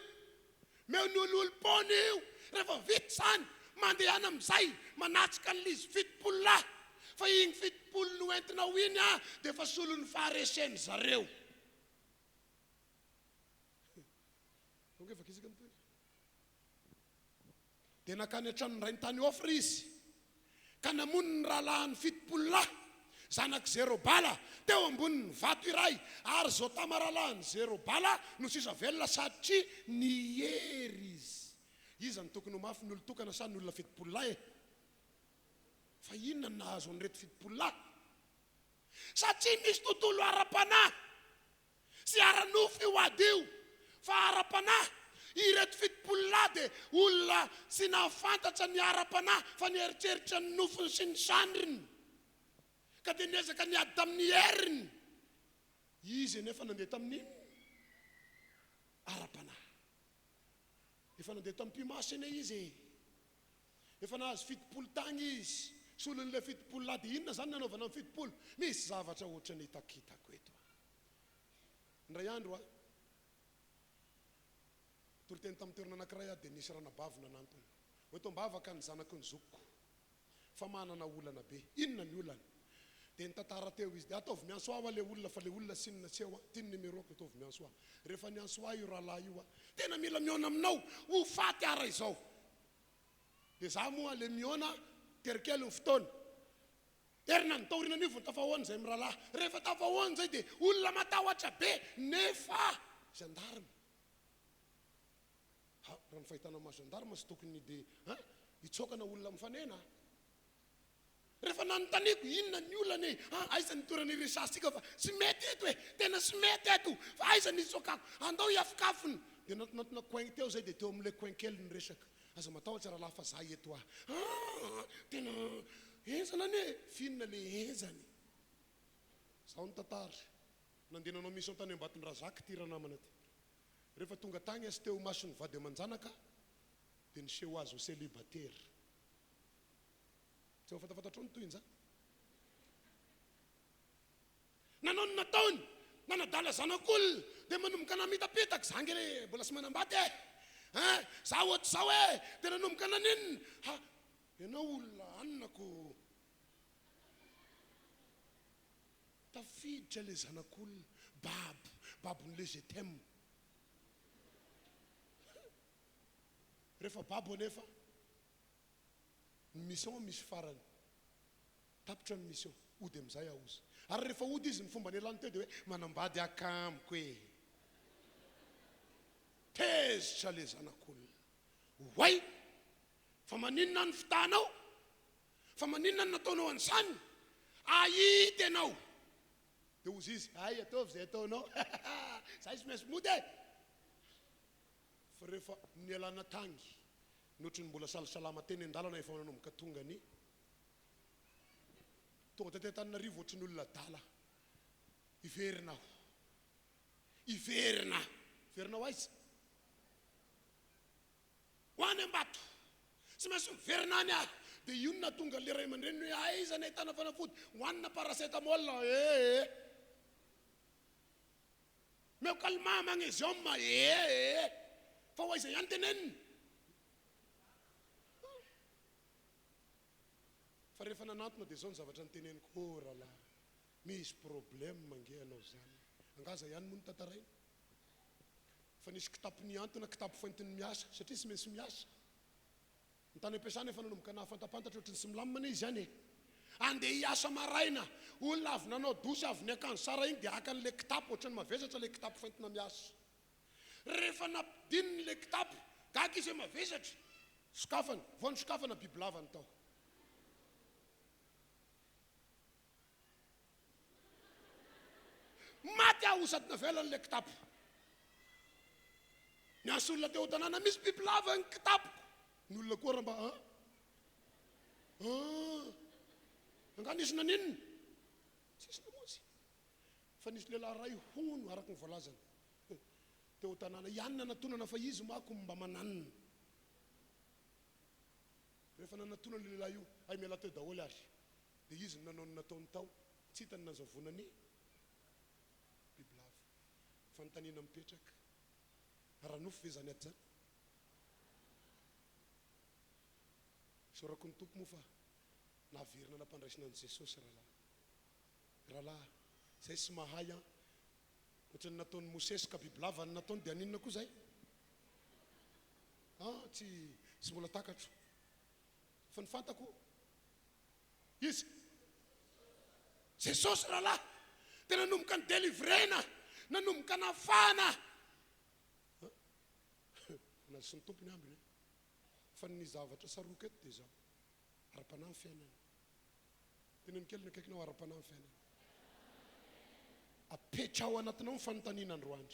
Meo ny ololom-poana io. Rehefa vita izany, mandehana amin'izay manatrika an'ilay izy 70 lahy. Fa iny 70 noentinao iny dia efa solon'ny faharesen-dry zareo. Tonga efa kizika ny tohiny. Dia nankany an-tranon-drainy tany Ofra izy, ka namono ny rahalahiny 70 lahy, zanak'i Zerobala, teo ambonin'ny vato iray, ary Jotama rahalahin'i Zerobala no sisa velona, satria niery izy. Iza no tokony ho mafy, ny olon-tokana sa ny olona 70 lahy e? Fa inona no nahazo an'ireto 70 lahy? Satria misy tontolo ara-panahy. Tsy ara-nofo io ady io fa ara-panahy. Ireto 70 lahy dia olona tsy nahafantatra ny ara-panahy fa nieritreritra ny nofony sy ny sandriny. Ka dia niezaka niady tamin'ny heriny. Izy anefa nandeha tamin'ny ara-panahy. Efa nandeha tamin'ny mpimasy anie izy e. Efa nahazo 70 tagny izy. Solon'ilay 70 lahy dia inona izany nanaovana ny 70? Misy zavatra ohatran'ny hitakitako eto a. Indray andro aho, nitoriteny tamin'ny toerana anankiray aho dia nisy ranabavy nanantona. Ho eto am-bavaka ny zanaky ny zokiko fa manana olana be. Inona ny olany? Dia nitantara teo izy. Dia ataovy miantso ahy hoa ilay olona fa ilay olona tsinona tsy eo a. Ity ny numéro-ko, ataovy miantso ahy. Rehefa niantso ahy io rahalahy io aho, tena mila mihaona aminao, ho faty ara izao. Dia za moa le mihaona tery kely ny fotoana. Herinandro taorianan'io vao tafahaona izay mirahalahy. Rehefa tafahaona izay dia olona matahotra be nefa gendarme. Ha, raha ny fahitana maha gendarme tsy tokony dia hein, hitsoaka na olona mifanena a. Rehefa nanontaniako inona ny olana e, ah aiza ny toerana iresahantsika fa tsy mety eto e, tena tsy mety eto fa aiza ny hitsokako, andao hiafokafona. Dia nantonantona coin teo zay dia teo amin'ilay coin kely ny resaka. Aza matahotra rahalahy fa za eto ah. Ah tena henjana anie e, f'inona le henjana e. Zaho nitantara, nandeha nanao mission tany Ambatondrazaka ity ranamana ity. Rehefa tonga tagny azy teo imason'ny vady aman-janaka dia niseho azy ho célibataire. Tsy efa fantafantatrao ny tohin'izany? Nanao ny nataony. Nanadala zanak'olona dia manomboka namitapitaka, za nge le mbola tsy manambady e! Hein! Za ohatr'izao e! Dia nanomboka naninona? Ha! Ianao olona anona ko! Tafiditra le zanak'olona, babo, babon'le je t'aime. Rehefa babo anefa, ny mission misy farany. Tapitra ny mission, hody amin'izay aho ozy. Ary rehefa hody izy, ny fomba nialany teo dia hoe manambady aho ka amiko e. Tezitra le zanak'olona. Oay! Fa maninona aho ny fitahanao? Fa maninona no nataonao an'izany? Ahita ianao! Dia hozy izy, hay ataovy izay ataonao, izahay tsy maintsy mody e! Fa rehefa nialana tagny, ny ohatry ny mbola salasalama teny an-dalana efa nanomboka tonga ny tonga taty Antananarivo ohatry ny olona adala. Hiverina aho. Hiverina. Hiverina ho aiza? Ho any Ambato. Tsy maintsy miverina any aho. Dia io no nahatonga an'ilay ray aman-dreniny hoe aiza ny ahitana fanafody? Hohanina paracétamol. Ee. Meo calmant, magnésium. Ee. Fa ho aiza ihany tenenina? Fa rehefa nanantona dia izao ny zavatra noteneniko, oh rahalahy, misy problème ange ianao izany. Angaha izay ihany moa no tantaraina? Fa nisy kitapo nihantona, kitapo foentiny miasa, satria tsy maintsy miasa. Ny tany am-piasana efa nanomboka nahafantapantatra ohatry ny tsy milamina anie izy any e. Andeha hiasa maraina, olona avy nanao douche, avy niakanjo tsara iny dia haka an'ilay kitapo, ohatry ny mavesatra ilay kitapo foentina miasa. Rehefa nampidininy ilay kitapo, gaga izy hoe mavesatra. Sokafany, vao nosokafana bibilava ny tao. Maty aho sady navelany ilay kitapo. Niantso olona teo an-tanàna, misy bibilava ny kitapoko. Ny olona koa raha mba an? An? Angaha nisy naninona? Tsisy namonjy. Fa nisy lehilahy iray hono, araka ny voalazany, teo an-tanàna ihany nanatonana fa izy manko mba mananona. Rehefa nanatona io lehilahy io, hay miala teo daholo ary. Dia izy no nanao ny nataony tao, tsy hitany nanjavona ny bibilava. Fanontaniana mipetraka, ara-nofo ve izany ady izany? Isaorako ny Tompo moa fa naverina nampandraisina an'i Jesosy rahalahy. Rahalahy, izay tsy mahay an! Ohatran'ny nataon'i Mosesy ka bibilava no nataony dia haninona koa izay? An, tsy tsy mbola takatro. Fa ny fantako, Iza? Jesosy rahalahy! Dia nanomboka ni-delivrena, nanomboka nafahana. Nazy sy ny Tompo ny ambiny. Fa ny zavatra tsaroako eto dia izao, ara-panahy ny fiainana. Teneno kely ny akaikinao, ara-panahy ny fiainana. Apetraho anatinao ny fanontaniana androany.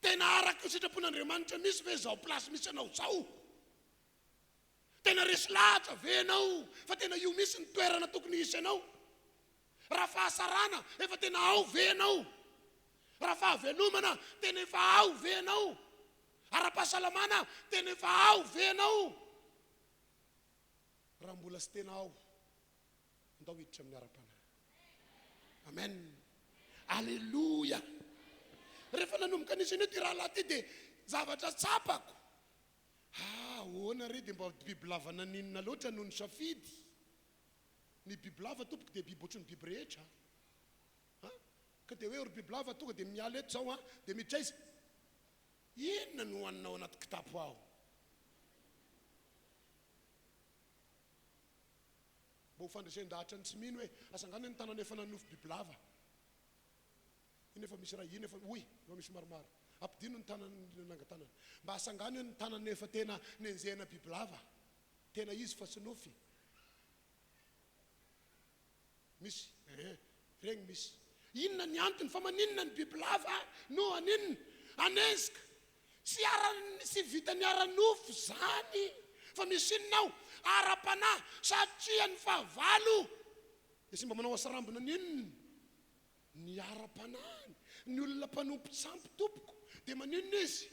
Tena araka ny sitrapon'Andriamanitra misy ve izao place misy anao izao? Tena resy lahatra ve ianao fa tena io mihitsy ny toerana tokony hisy anao? Raha fahasarana, efa tena ao ve ianao? Raha fahavelomana, tena efa ao ve ianao? Ara-pahasalamana, tena efa ao ve ianao? Raha mbola tsy tena ao, andao hiditra amin'ny ara-panahy. Amen. Aleloia. Rehefa nanomboka nisy an'io ity rahalahy ity dia zavatra tsapako. Ah, ahoana re dia mba bibilava naninona loatra no nisafidy? Ny bibilava tompoko dia biby ohatry ny biby rehetra a! Ka dia hoe ry bibilava tonga dia miala eto izao an, dia miditra aiza? Inona no hohaninao anaty kitapo ao? Mba ho fandresen-dahatra ny tsy mino hoe, asa angaha ny tanana efa nanonofy bibilava? Iny efa misy iray, iny efa, hoy, efa misy maromaro. Ampidino ny tanany nanangan-tanana. Mba asangano ny tanany efa tena nenjehina bibilava. Tena izy fa tsy nofy. Misy, eh, regny misy. Inona ny antony? Fa maninona ny bibilava no haninona? Hanenjika. Tsy ara, tsy vitan'ny ara-nofo zany, fa misy inona ao? Ara-panahy, satria ny fahavalo dia tsy mba manao asarambina ny inona? Ny ara-panahiny, ny olona mpanompo tsampy tompoko, dia maninona izy?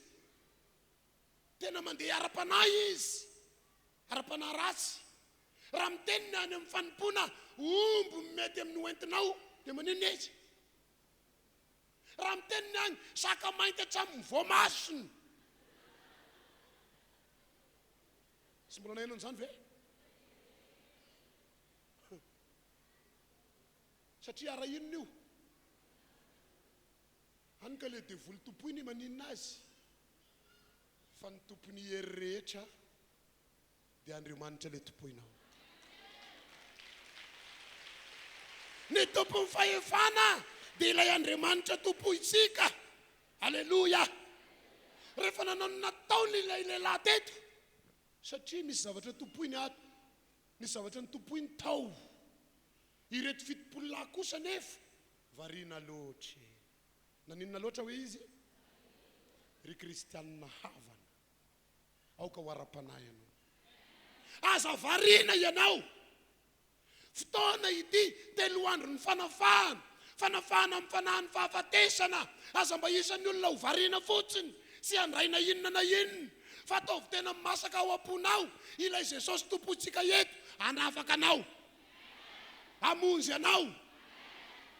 Tena mandeha ara-panahy izy, ara-panahy ratsy. Raha miteny ny any amin'ny fanompoana, omby mety amin'ny hoentinao, dia maninona izy? Raha miteny ny agny, saka mainty hatramin'ny voamasony. Tsy mbola naheno an'izany ve? Satria ara inona io? Hany ka le devoly tompoiny maninona azy? Fa ny tompon'ny hery rehetra dia Andriamanitra le tompoinao. Ny tompon'ny fahefana dia ilay Andriamanitra tompointsika. Aleloia! Rehefa nanao ny nataony ilay lehilahy teto, satria misy zavatra tompoiny ato, nisy zavatra notompoiny tao. Ireto 70 lahy kosa anefa variana loatra e. Naninona loatra hoe izy? Ry kristianina havana, aoka ho ara-panahy ianao. Aza variana ianao. Fotoana ity, teloandron'ny fanafahana, fanafahana amin'ny fanahin'ny fahafatesana. Aza mba isan'ny olona ho variana fotsiny sy handray na inona na inona, fa ataovy tena masaka ao am-ponao ilay Jesosy Tompontsika eto hanafaka anao. Hamonjy anao.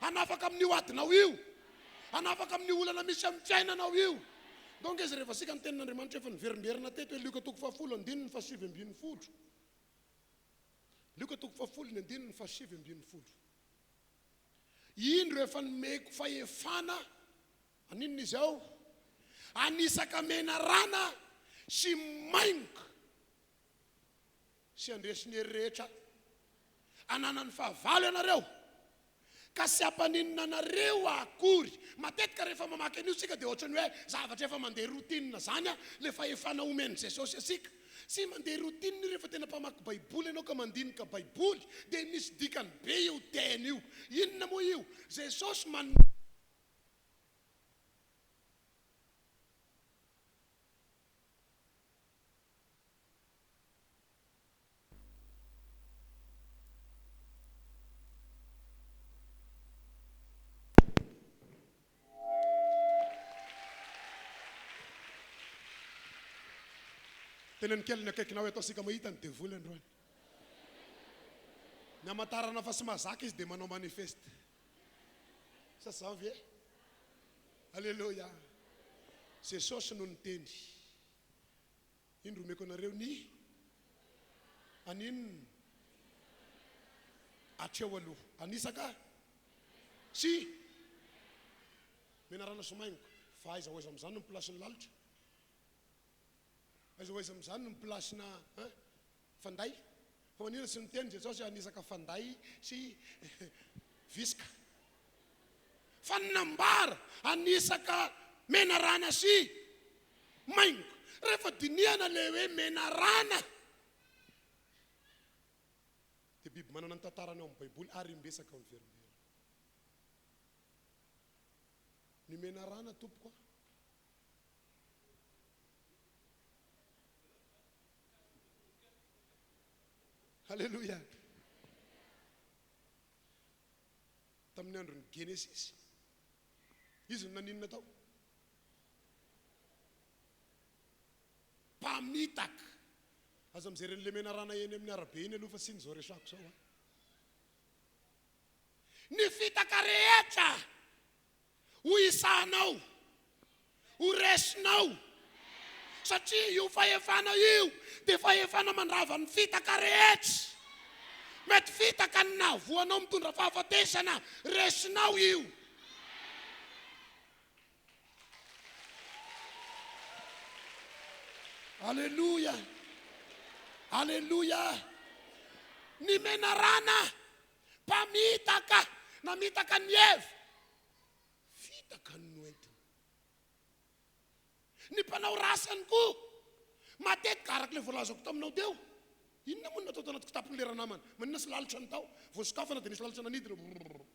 Hanafaka amin'io adinao io. Hanafaka amin'io olana misy amin'ny fiainanao io. Donc izy rehefa isika ny tenin'Andriamanitra efa niverimberina teto hoe Lioka toko fahafolo andininy fahasivy ambin'ny folo. Lioka toko fahafolo ny andininy fahasivy ambin'ny folo. Indro efa nomeko fahefana haninona izy ao? Hanisaka menarana sy maingoka sy handresy ny hery rehetra ananan'ny fahavalo ianareo, ka tsy hampaninona anareo akory. Matetika rehefa mamaky an'io isika dia ohatran'ny hoe zavatra efa mandeha routine izany ilay fahefana omen'i Jesosy antsika. Tsy mandeha routine io rehefa tena mpamaky Baiboly ianao ka mandinika Baiboly dia misy dikany be io teny io. Inona moa io? Jesosy manome. Teneno kely ny akaikinao eto asika mahita ny devoly androany. Ny hamantarana fa tsy mahazaka izy dia manao manifeste. Sa zao ve? Aleloia. Jesosy no niteny. Indro omeko anareo ny haninona hatreo aloha. Anisaka sy menarana sy maingoka. Fa aiza ho aiza amin'izany no mi-place ny lalitra? Aiza ho aiza amin'izany no mi-place-na hein? Fanday? Fa maninona tsy niteny Jesosy hanisaka fanday sy visca? Fa ny nambara hanisaka menarana sy maingoka. Rehefa dinihana ilay hoe menarana dia biby manana ny tantarany ao amin'ny Baiboly ary imbetsaka miverimberina. Ny menarana tompoko a. Aleloia. Tamin'ny andron'ny Genesisy, izy no naninona tao? Mpamitaka. Aza mijery an'ilay menarana eny amin'ny arabe eny aloha fa tsy iny izao resako izao a. Ny fitaka rehetra Ho isanao, ho resinao, satria io fahefana io dia fahefana mandrava ny fitaka rehetra. Mety fitaka ny nahavoa anao mitondra fahafatesana, resinao io. Aleloia! Aleloia! Ny menarana mpamitaka, namitaka an'i Eva. Fitaka no noentiny. Ny mpanao rasany koa, matetika, araka ilay voalazako taminao teo, inona moa no natao tao anaty kitapon'ilay ranamana? Maninona tsy lalitra ny tao? Vao sokafana dia nisy lalitra nanidina. Brrr.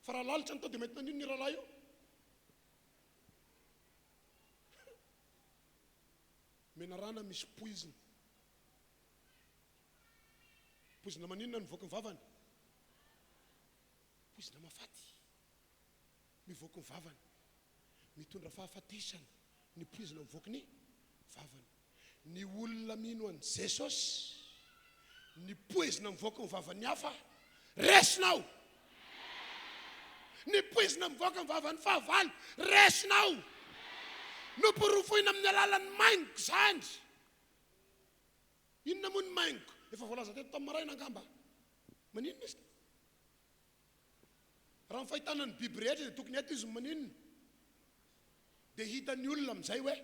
Fa raha lalitra ny tao dia mety naninona io rahalahy io? Menarana misy poizina. Poizina maninona no mivoaka ny vavany? Poizina mahafaty mivoaka ny vavany. Mitondra fahafatesana ny poizina mivoaka ny vavany. Ny olona mino an'i Jesosy, ny poizina mivoaka ny vavan'ny hafa, resinao! Ny poizina mivoaka amin'ny vavan'ny fahavalo, resinao. Noporofoina amin'ny alalan'ny maingoka izany. Inona moa ny maingoka? Efa voalaza teto tamin'ny maraina angamba. Maninona izy? Raha ny fahitana ny biby rehetra dia tokony eto izy no maninona? Dia hitan'ny olona amin'izay hoe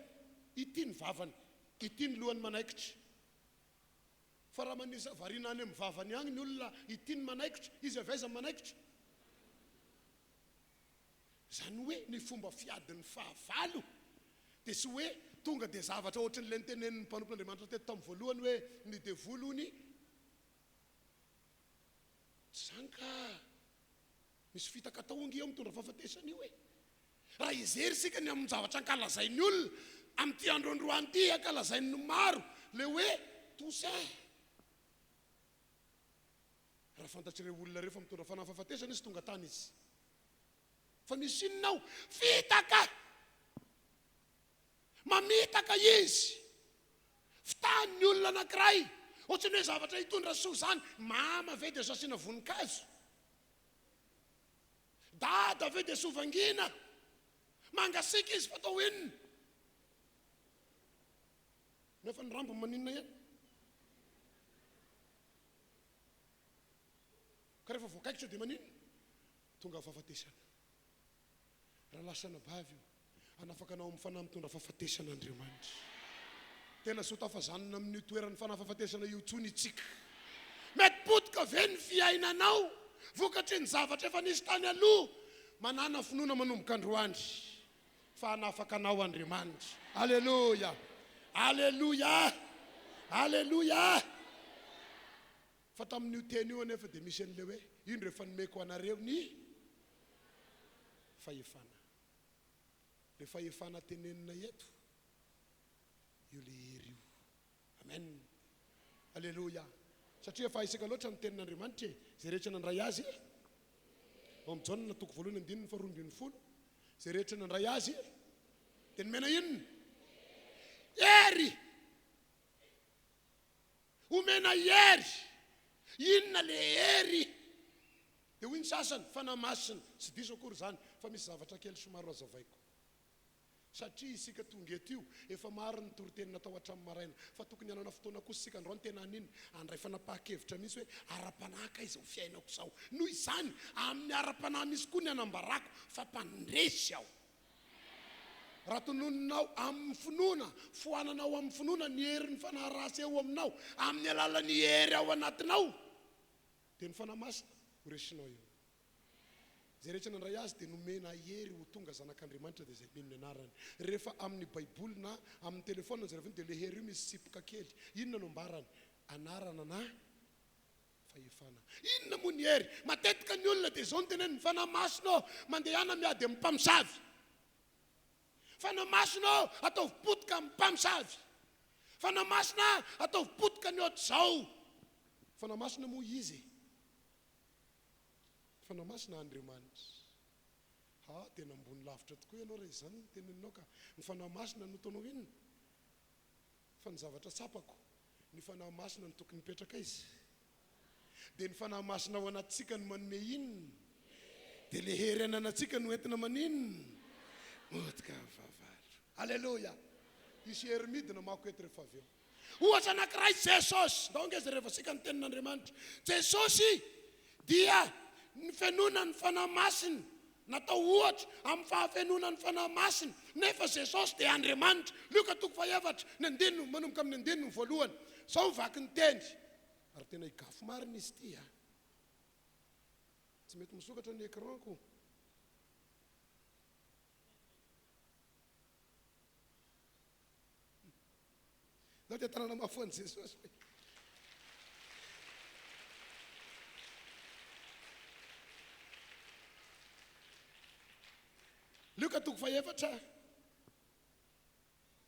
ity ny vavany, ity ny lohany manaikitra. Fa raha manisa variana any amin'ny vavany agny ny olona ity ny manaikitra, izy avy aiza manaikitra? Izany hoe ny fomba fiadin'ny fahavalo dia tsy hoe tonga dia zavatra ohatran'ilay notenenin'ny mpanompon'Andriamanitra teto tamin'ny voalohany hoe ny devoly hony tsy izany ka! Misy fitaka atao ange eo mitondra fahafatesana io e! Raha hijery isika ny amin'ny zavatra ankalazain'ny olona amin'ity andro androany ity, ankalazain'ny maro ilay hoe Toussaint. Raha fantatr'ireo olona ireo fa mitondra fanahy fahafatesana izy, tonga tany izy. Fa misy inona ao? Fitaka! Mamitaka izy. Fitahany ny olona anankiray. Ohatran'ny hoe zavatra hitondra soa izany. Mama ve dia azo asiana voninkazo? Dada ve dia soa vangiana? Mangasiaka izy fa atao inona? Nefa ny rambony maninona ihany? Ka rehefa voakaikitra dia maninona? Tonga fahafatesana. Rahalahy sy anabavy o, hanafaka anao amin'ny fanahy mitondra fahafatesana Andriamanitra. Tena tsy ho tafazanona amin'io toeran'ny fanahy fahafatesana io intsony itsika. Mety potika ve ny fiainanao vokatry ny zavatra efa nisy tany aloha? Manàna finoana manomboka androany fa hanafaka anao Andriamanitra. Aleloia! Aleloia! Aleloia! Fa tamin'io teny io anefa dia misy an'ilay hoe, Indro efa nomeko anareo ny fahefana. Ilay fahefana tenenina eto, io ilay hery io. Amen. Aleloia. Satria efa haisaka loatra ny tenin'Andriamanitra e. Izay rehetra nandray azy, ao amin'ny Jaona toko voalohany andininy faharoa ambinifolo, izay rehetra nandray azy dia nomena inona? Hery! Omena hery! Inona le hery? Dia hoy ny sasany, Fanahy Masina. Tsy diso akory izany, fa misy zavatra kely somary ho azavaiko. Satria isika tonga eto io, efa maro ny toriteny natao hatramin'ny maraina, fa tokony hanana fotoana kosa isika androany tena haninona? Handray fanapahan-kevitra mihitsy hoe ara-panahy kay izao fiainako izao. Noho izany, amin'ny ara-panahy misy koa ny hanambarako fa mpandresy aho. Raha tononinao amin'ny finoana, foananao amin'ny finoana ny herin'ny fanahy ratsy eo aminao, amin'ny alalan'ny hery ao anatinao, dia ny Fanahy Masina ho resinao eo. Izay rehetra nandray Azy dia nomena hery ho tonga zanak'Andriamanitra dia izay mino ny anarany. Rehefa amin'ny Baiboly na amin'ny telefaonina no jerevina dia ilay hery io misy tsipika kely. Inona no ambarany? Anarana na fahefana. Inona moa ny hery? Matetika ny olona dia izao no teneniny, Fanahy Masina ô, mandehana miady amin'ny mpamosavy. Fanahy Masina ô, ataovy potika amin'ny mpamosavy. Fanahy Masina, ataovy potika ny ohatr'izao. Fanahy Masina moa iza e? Fanahy Masina Andriamanitra. Ha, tena ambony lavitra tokoa ianao raha izany no teneninao ka. Ny Fanahy Masina no ataonao inona? Fa ny zavatra tsapako, ny Fanahy Masina no tokony hipetraka aiza? Dia ny Fanahy Masina ao anatintsika no manome inona? Dia ilay hery ananantsika no entina maninona? Motika ny fahavalo. Aleloia! Hisy hery midina mako eto rehefa avy eo. Ohatra anankiray, Jesosy. Ndao ange jerevantsika ny tenin'Andriamanitra. Jesosy dia nifenoina ny Fanahy Masina. Natao ohatra amin'ny fahafenoana ny Fanahy Masina, nefa Jesosy dia Andriamanitra. Lioka toko fahefatra, ny andininy, manomboka amin'ny andininy voalohany. Izao ny vaky ny teny. Ary tena higafy marina izy ity a! Tsy mety misokatra ny écran-ko. Zao dia tanàna mafy ho an'i Jesosy ve? Lioka toko fahefatra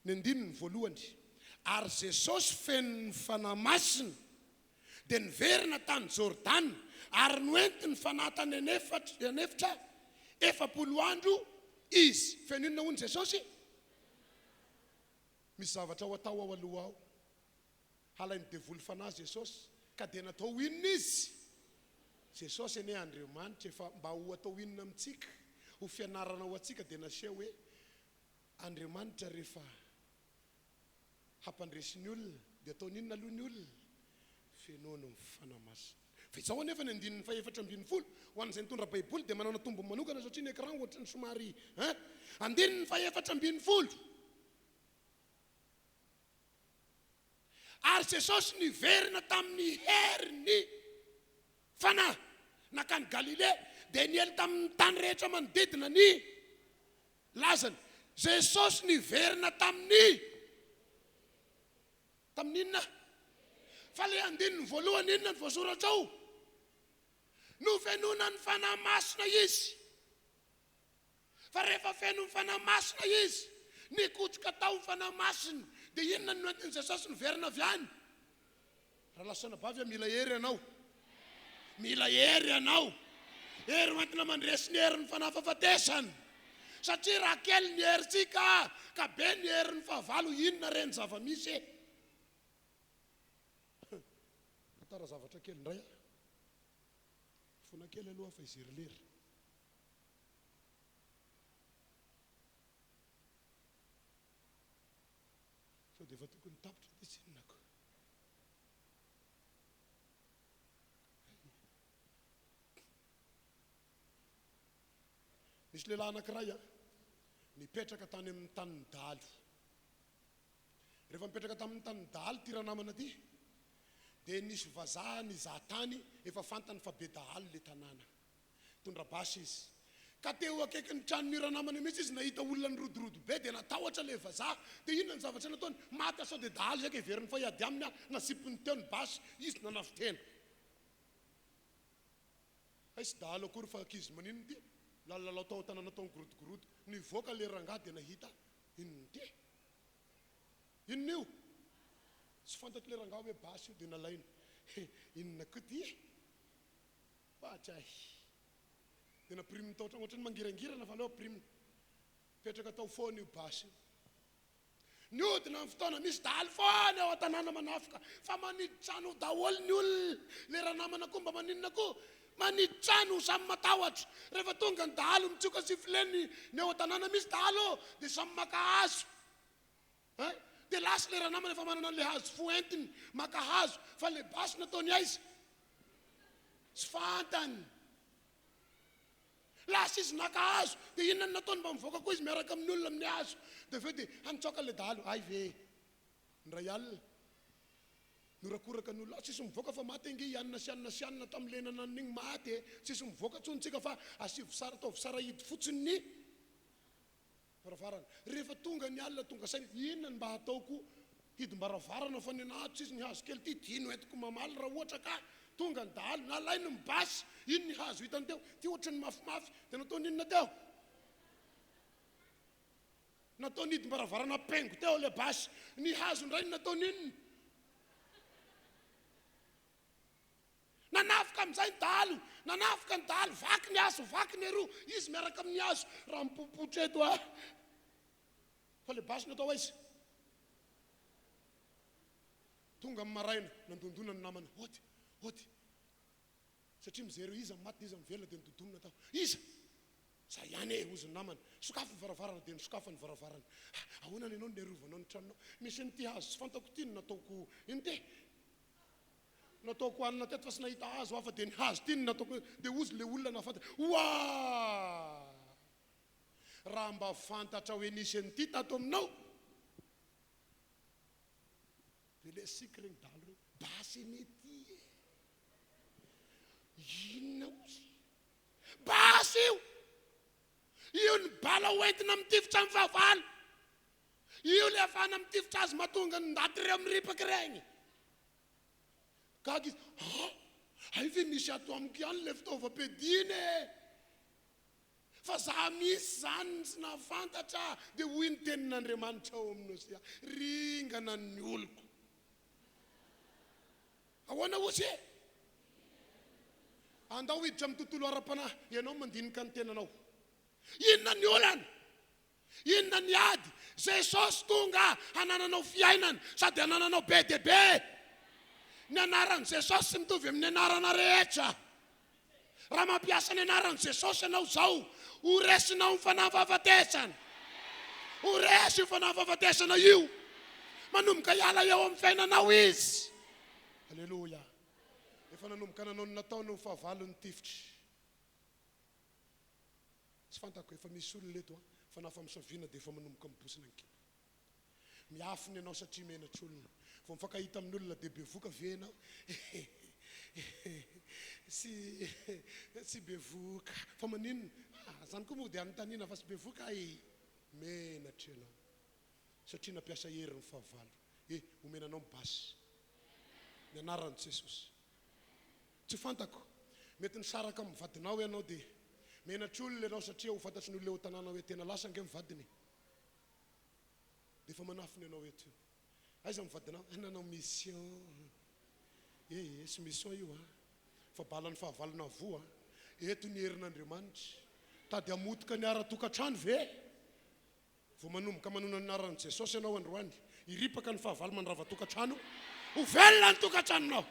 ny andininy voalohany. Ary Jesosy feno ny Fanahy Masina dia niverina tany Jordana ary noentin'ny Fanahy tany an'efitra 40 andro Izy. Feno inona hono Jesosy? Misy zavatra ho atao ao aloha ao. Halain'ny devoly fanahy Jesosy, ka dia natao ho inona izy? Jesosy anie Andriamanitra e, fa mba ho atao inona amintsika? Ho fianarana ho antsika dia naseho hoe Andriamanitra rehefa hampandresy ny olona dia ataony inona aloha ny olona? Fenoiny ny Fanahy Masina. Fa izao anefa ny andininy fahefatra ambinifolo, ho an'izay nitondra Baiboly dia manana tombony manokana satria ny écran ohatran'ny somary hein? Andininy fahefatra ambinifolo. Ary Jesosy niverina tamin'ny herin'ny Fanahy nankany Galilea, dia niely tamin'ny tany rehetra manodidina ny lazany. Jesosy niverina tamin'ny tamin'ny inona? Fa ilay andininy voalohany inona no voasoratra ao? Nofenoina ny Fanahy Masina izy. Fa rehefa feno ny Fanahy Masina izy, nikotroka tao ny Fanahy Masina, dia inona no nentin'i Jesosy niverina avy any? Rahalahy sy anabavy a, mila hery ianao. Mila hery ianao. Hery hoentina mandresy ny herin'ny fanahy fahafatesana. Satria raha kely ny herintsika ka be ny herin'ny fahavalo, inona re ny zava-misy e? Tantara zavatra kely indray aho. Fona kely aloha fa hijery lera. Sao dia efa tokony tapitra ity tsinona ko. Nisy lehilahy anankiray a, nipetraka tany amin'ny tanin'ny dahalo. Rehefa nipetraka tamin'ny tanin'ny dahalo ity ranamana ity, dia nisy vazaha nizaha tany, efa fantany fa be dahalo ilay tanàna. Nitondra basy izy. Ka teo akaikin'ny tranon'io ranamana io mihitsy izy nahita olona nirodorodo be dia natahotra ilay vazaha. Dia inona ny zavatra nataony? Maty aho sao dia dahalo izay ka heveriny fa hiady aminy aho. Nasipiny teo ny basy, izy nanafin-tena. Hay tsy dahalo akory fa ankizy maninona ity? Lalilalao tao an-tanàna tao nigorodogorodo. Nivoaka ilay rangahy dia nahita, inona ity? Inona io? Tsy fantatr'ilay rangahy hoe basy io dia nalainy. Inona koa ity? Ohatra ahy. Dia nampiriminy tao an-trano, ohatran'ny mangirangirana fa aleo ampirimina. Mipetraka tao foana io basy io. Nihodina ny fotoana, misy dahalo foana ao an-tanàna manafika, fa manidy trano daholo ny olona. Ilay ranamana koa mba maninona koa? Manidy trano, samy matahotra. Rehefa tonga ny dahalo, mitsioka sifflet ny ny ao an-tanàna, misy dahalo, dia samy maka hazo. Hein? Dia lasa ilay ranamana efa manana an'ilay hazo fo entiny maka hazo fa ilay basy nataony aiza? Tsy fantany. Lasa izy naka hazo dia inona no nataony mba mivoaka koa izy miaraka amin'ny olona amin'ny hazo. Dia avy eo dia hanitsoaka ilay dahalo. Hay ve? Indray alina niorakoraka ny olona, tsisy mivoaka fa maty ange i anona sy anona sy anona tamin'ilay nananona iny maty e. Tsisy mivoaka intsony tsika fa asivo sary ataovy sarahidy fotsiny ny Varavarana. Rehefa tonga ny alina tonga saina, inona no mba hataoko hidim-baravarana fa ny anah tsisy ny hazo kely ity, ity no entiko mamaly raha ohatra ka tonga ny dahalo, nalainy ny basy, iny ny hazo hitany teo, ity ohatran'ny mafimafy, dia nataony inona teo? Nataony hidim-baravarana pengo teo ilay basy, ny hazo indray no nataony inona? Nanafika amin'izay ny dahalo, nanafika ny dahalo, vaky ny hazo, vaky ny eroa, izy miaraka amin'ny hazo, raha mipoipoitra eto aho. Fa ilay basy natao aiza? Tonga amin'ny maraina, nandondona ny namana, Ody, ody. Satria mijery hoe iza ny maty, iza ny velona, dia nododonina tao. Iza? Za ihany e, hozy ny namana. Sokafy ny varavarana, dia nosokafany ny varavarana. Ahoana ny anao no niarovanao ny tranonao? Misy an'ity hazo tsy fantako ity no nataoko, inona ity? Nataoko hanina teto fa tsy nahita hazo aho fa dia ny hazo ity no nataoko dia hozy ilay olona nahafantatra Oaa! Raha mba fantatra hoe nisy an'ity tato aminao dia le siky regny dahalo regny basy anie ity e! Inona hozy? Basy io! Io ny bala hoentina mitifitra amin'ny fahavalo. Io le afahana mitifitra azy mahatonga ny ndaty reo miripaka regny. Gaga izy, ah! Hay ve misy ato amiko ihany le fitaovam-piadiana e! Fa za misy zany no tsy nahafantatra. Dia hoy ny tenin'Andriamanitra ao amin'i Hosea, ringana ny oloko. Ahoana hozy e? Andao hiditra amin'ny tontolo ara-panahy, ianao mandinika ny tenanao. Inona ny olana? Inona ny ady? Jesosy tonga hanananao fiainana sady hanananao be dia be. Ny anaran'i Jesosy tsy mitovy amin'ny anarana rehetra. Raha mampiasa ny anaran'i Jesosy ianao izao, ho resinao ny fanahy fahafatesana. Ho resy io fanahy fahafatesana io. Manomboka hiala eo amin'ny fiainanao izy. Aleloia. Efa nanomboka nanao ny nataony ny fahavalo nitifitra. Tsy fantako, efa misy olona eto an, fa na famosaviana dia efa manomboka mibosina ny kibo. Miafina ianao satria menatr'olona. Vao mifankahita amin'olona dia bevoka ve ianao? Tsy tsy bevoka. Fa maninona? Ah, zany koa moa dia anontaniana fa tsy bevoka e! Menatra ianao satria nampiasa hery ny fahavalo. Eh, omena anao ny basy. Ny anaran'i Jesosy. Tsy fantako. Mety nisaraka amin'ny vadinao ianao dia menatr'olona ianao satria ho fantatry ny olona eo an-tanàna hoe tena lasa ange ny vadiny e. Dia efa manafina ianao eto io. Aiza ny vadinao? Nanao mission. Eh, eh, tsy mission io an. Fa balan'ny fahavalona voa an. Eto ny herin'Andriamanitra. Tady hamotika ny ara-tokantrano ve? Vao manomboka manonona ny anaran'i Jesosy ianao androany, hiripaka ny fahavalo mandrava tokantrano, ho velona ny tokantranonao.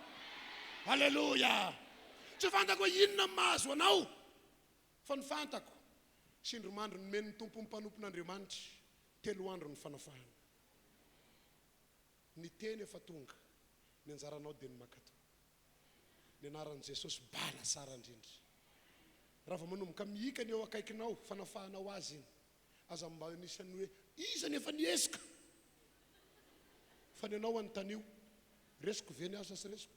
Aleloia! Tsy fantako hoe inona ny mahazo anao, fa ny fantako, tsindrimandry nomen'ny Tompo ny mpanompon'Andriamanitra, telo andro ny fanafahana. Ny teny efa tonga, ny anjaranao dia ny mankato. Ny anaran'i Jesosy bala tsara indrindra. Raha vao manomboka mihika ny eo akaikinao, fanafahanao azy iny. Aza mba anisan'ny hoe iza no efa nihesoka. Fa ny anao anontanio, resiko ve ny ahy sa tsy resiko?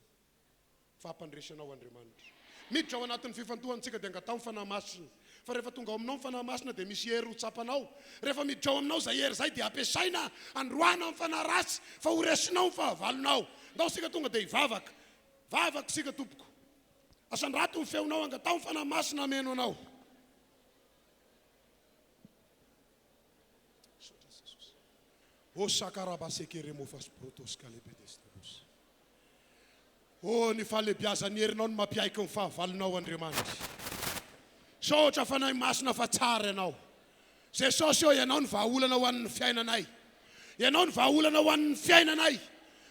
Fa hampandresy anao Andriamanitra. Miditra ao anatin'ny fifantohantsika dia angataho ny Fanahy Masina. Fa rehefa tonga ao aminao ny Fanahy Masina dia misy hery ho tsapanao. Rehefa miditra ao aminao izay hery izay dia ampiasaina handroahana ny fanahy ratsy fa ho resinao ny fahavalonao. Ndao isika tonga dia hivavaka. Vavaka isika tompoko. Asandrato ny feonao angataho ny Fanahy Masina hameno anao. Misaotra Jesosy. O sakaraba sekere mofas protos kalebedestebos. Oh, ny fahalebiazan'ny herinao no mampiaiky ny fahavalonao, Andriamanitra. Misaotra Fanahy Masina fa tsara Ianao. Jesosy ô, Ianao no vahaolana ho an'ny fiainanay. Ianao no vahaolana ho an'ny fiainanay.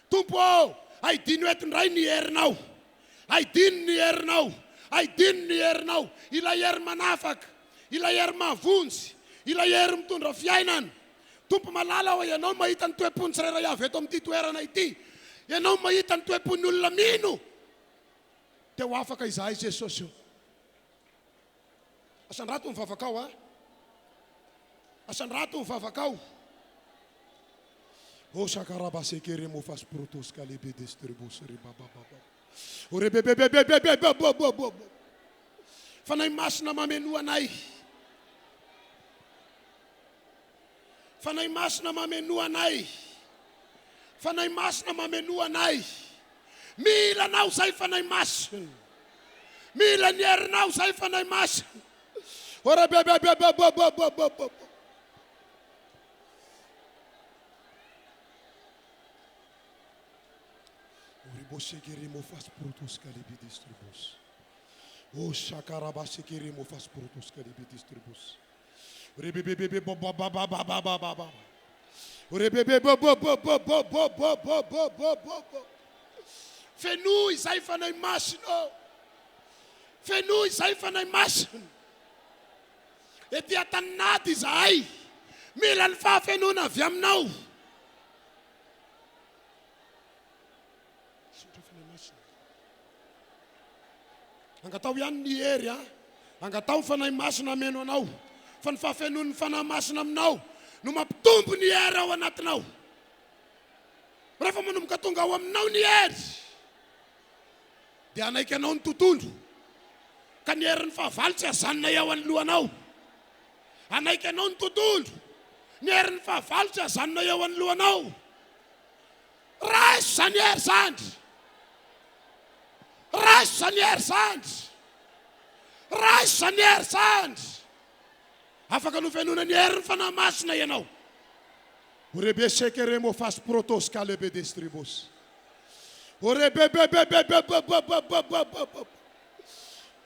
Tompo ô, aidino eto indray ny herinao. Aidino ny herinao. Aidino ny herinao. Ilay hery manafaka. Ilay hery mahavonjy. Ilay hery mitondra fiainana. Tompo malala ô, Ianao no mahita ny toe-pon'ny tsirairay avy eto amin'ity toerana ity. Ianao no mahita ny toe-pon'ny olona mino. Te ho afaka izahay Jesosy ô. Asandrato ny vavakao a. Asandrato ny vavakao. O shakaraba sekere mofas protos kalebe destrebos ribabababa. O rebebebebebebebebebebebe. Fanahy Masina mamenoa anay. Fanahy Masina mamenoa anay. Fanahy Masina mamenoa anay. Mila anao zay Fanahy Masina. Mila ny herinao zay Fanahy Masina. Ora be be be be be be be be be. Oribosekeremofas protos kalibidis tribos. O shakarabasekeremofas protos kalibidis tribos. Fenoy izay Fanahy Masina ô. Fenoy izay Fanahy Masina. Ety an-tanin'ady izahay. Mila ny fahafenoana avy aminao. Misaotra Fanahy Masina. Angataho ihany ny hery a. Angataho ny Fanahy Masina hameno anao. Fa ny fahafenoan'ny Fanahy Masina aminao no mampitombo ny hery ao anatinao. Rehefa manomboka tonga ao aminao ny hery, dia hanaiky anao ny tontolo. Ka ny herin'ny fahavalo tsy hazanona eo anoloanao. Hanaiky anao ny tontolo. Ny herin'ny fahavalo tsy hazanona eo anoloanao. Raiso izany hery izany. Raiso izany hery izany. Raiso izany hery izany. Afaka nofenoina ny herin'ny Fanahy Masina ianao. Orebe sekeremo fas protos kalebe destribos. Orebe be be be be be be be be be be be.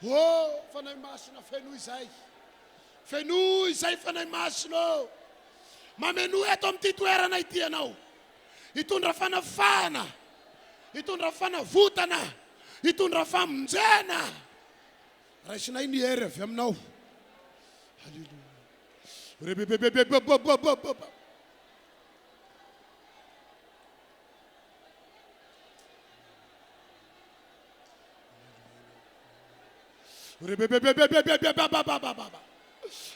Oh, Fanahy Masina fenoy izay. Fenoy izay Fanahy Masina ô. Mamenoa eto amin'ity toerana ity ianao. Hitondra fanafahana, hitondra fanavotana, hitondra famonjena. Raisinay ny hery avy aminao. Aleloia. Rebebebebebebebebebe. Rebebebebebebebebebebebebebe.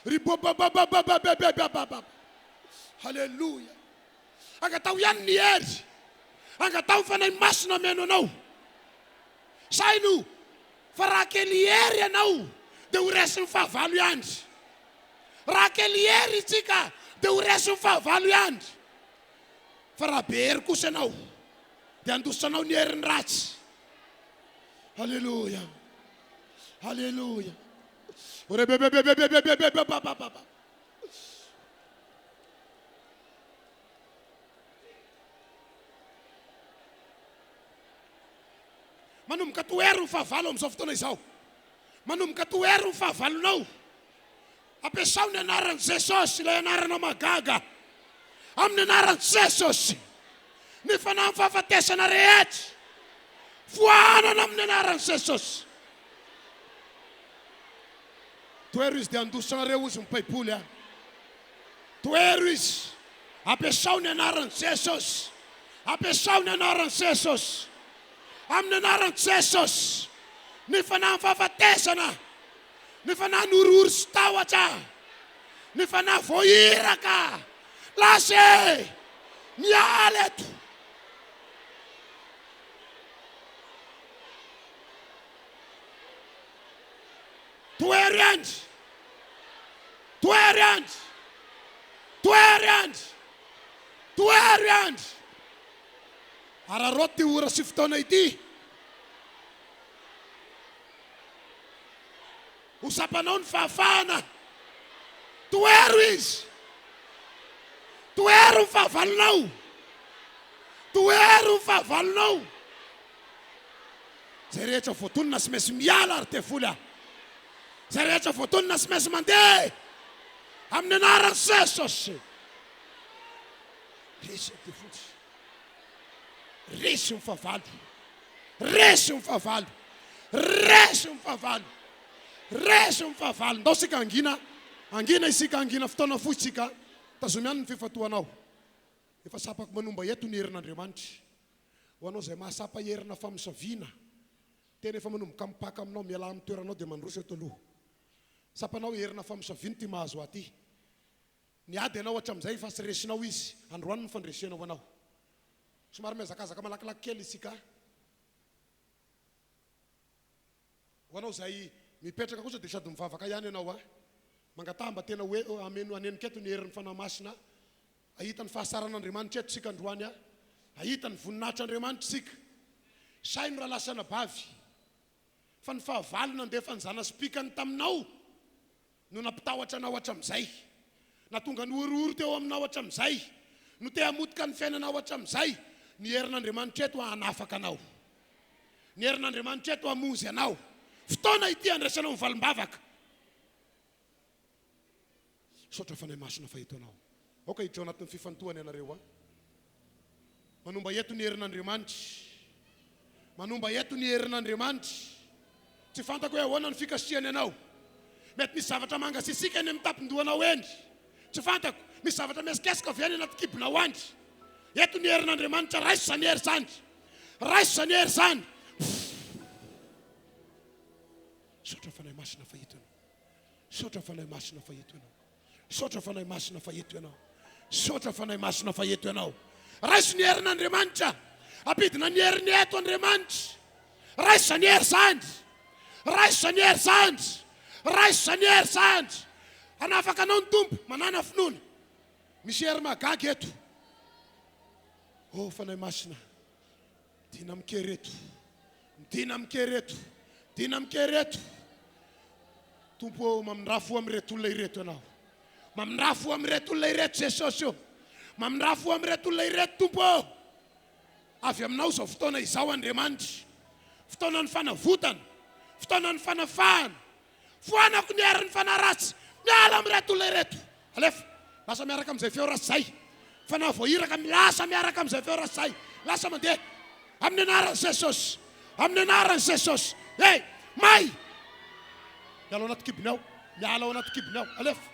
Ribobababababebebebebebe. Haleloia. Angataho ihany ny hery. Angataho ny Fanahy Masina hameno anao. Saino fa raha kely hery ianao dia ho resin'ny fahavalo ihany. Raha kely hery isika dia ho resin'ny fahavalo ihany. Fa raha be hery kosa ianao dia handositra anao ny herin'ny ratsy. Aleloia. Aleloia. Orebebebebebebebebebebebebebebe. Manomboka tohero ny fahavalo amin'izao fotoana izao. Manomboka tohero ny fahavalonao. Ampiasao ny anaran'i Jesosy, ilay anarana mahagaga. Amin'ny anaran'i Jesosy. Ny fanahin'ny fahafatesana rehetra, foanana amin'ny anaran'i Jesosy. Tohero izy dia handositra anareo hozy ny Baiboly a. Tohero izy. Ampiasao ny anaran'i Jesosy. Ampiasao ny anaran'i Jesosy. Amin'ny anaran'i Jesosy. Ny fanahin'ny fahafatesana, ny fanahin'ny horohoro sy tahotra, ny fanahy voahiraka, lasa e! Miala eto. Tohero ihany. Tohero ihany. Tohero ihany. Tohero ihany. Araraoty ity ora sy fotoana ity. Ho tsapanao ny fahafahana. Tohero izy. Tohero ny fahavalonao. Tohero ny fahavalonao. Izay rehetra voatonona sy maintsy miala ry devoly a! Izay rehetra voatonona sy maintsy mandeha amin'ny anaran'i Jesosy. Resy ny devoly. Resy ny fahavalo. Resy ny fahavalo. Resy ny fahavalo. Resy ny fahavalo. Ndao isika hangina. Hangina isika, hangina fotoana fohy isika. Tazomy ihany ny fifantohanao. Efa tsapako manomba eto ny herin'Andriamanitra. Ho anao izay mahatsapa herina famosaviana, tena efa manomboka mipaka aminao, mialà amin'ny toeranao dia mandroso eto aloha. Tsapanao herina famosaviana ity mahazo ahy ity. Niady ianao hatramin'izay fa tsy resinao izy, androany no fandresena ho anao. Somary mihazakazaka malakilaky kely isika. Ho anao izay mipetraka kosa dia sady mivavaka ihany ianao a! Mangataha mba tena hoe hameno hanenika eto ny herin'ny Fanahy Masina Hahita ny fahasaran'Andriamanitra eto isika androany a! Hahita ny voninahitr'Andriamanitra isika. Saino rahalahy sy anabavy fa ny fahavalo nandefa ny zana-sipìkany taminao no nampitahotra anao hatramin'izay, nahatonga ny horohoro teo aminao hatramin'izay, no te hamotika ny fiainanao hatramin'izay. Ny herin'Andriamanitra eto hanafaka anao. Ny herin'Andriamanitra eto hamonjy anao. Fotoana ity handraisanao ny valim-bavaka. Misaotra Fanahy Masina fa eto Ianao. Aoka hiditra ao anatin'ny fifantohana ianareo a. Manomba eto ny herin'Andriamanitra. Manomba eto ny herin'Andriamanitra. Tsy fantako hoe ahoana ny fikasihany anao. Mety misy zavatra mangasisiaka eny amin'ny tampon-dohanao eny. Tsy fantako. Misy zavatra mihesikesika ve any anaty kibonao any? Eto ny herin'Andriamanitra. Raiso izany hery izany. Raiso izany hery izany. Misaotra Fanahy Masina fa eto Ianao. Misaotra Fanahy Masina fa eto Ianao. Misaotra Fanahy Masina fa eto Ianao. Misaotra Fanahy Masina fa eto Ianao. Raiso ny herin'Andriamanitra. Ampidina ny heriny eto Andriamanitra. Raiso izany hery izany. Raiso izany hery izany. Raiso izany hery izany. Hanafaka anao ny Tompo. Manàna finoana. Misy hery mahagaga eto. Oh Fanahy Masina. Dina mikery eto. Midina mikery eto. Dina mikery eto. Tompo ô, mamindrà fo amin'ireto olona ireto Ianao. Mamindrà fo amin'ireto olona ireto Jesosy ô. Mamindrà fo amin'ireto olona ireto Tompo ô. Avy aminao izao fotoana izao Andriamanitra. Fotoanan'ny fanavotana. Fotoanan'ny fanafahana. Foanako ny herin'ny fanahy ratsy. Miala amin'ireto olona ireto. Alefa. Lasa miaraka amin'izay feo ratsy izay. Fanahy voahiraka lasa miaraka amin'izay feo ratsy izay. Lasa mandeha. Amin'ny anaran'i Jesosy. Amin'ny anaran'i Jesosy. Hey! May! Miala ao anaty kibony ao. Miala ao anaty kibony ao. Alefa.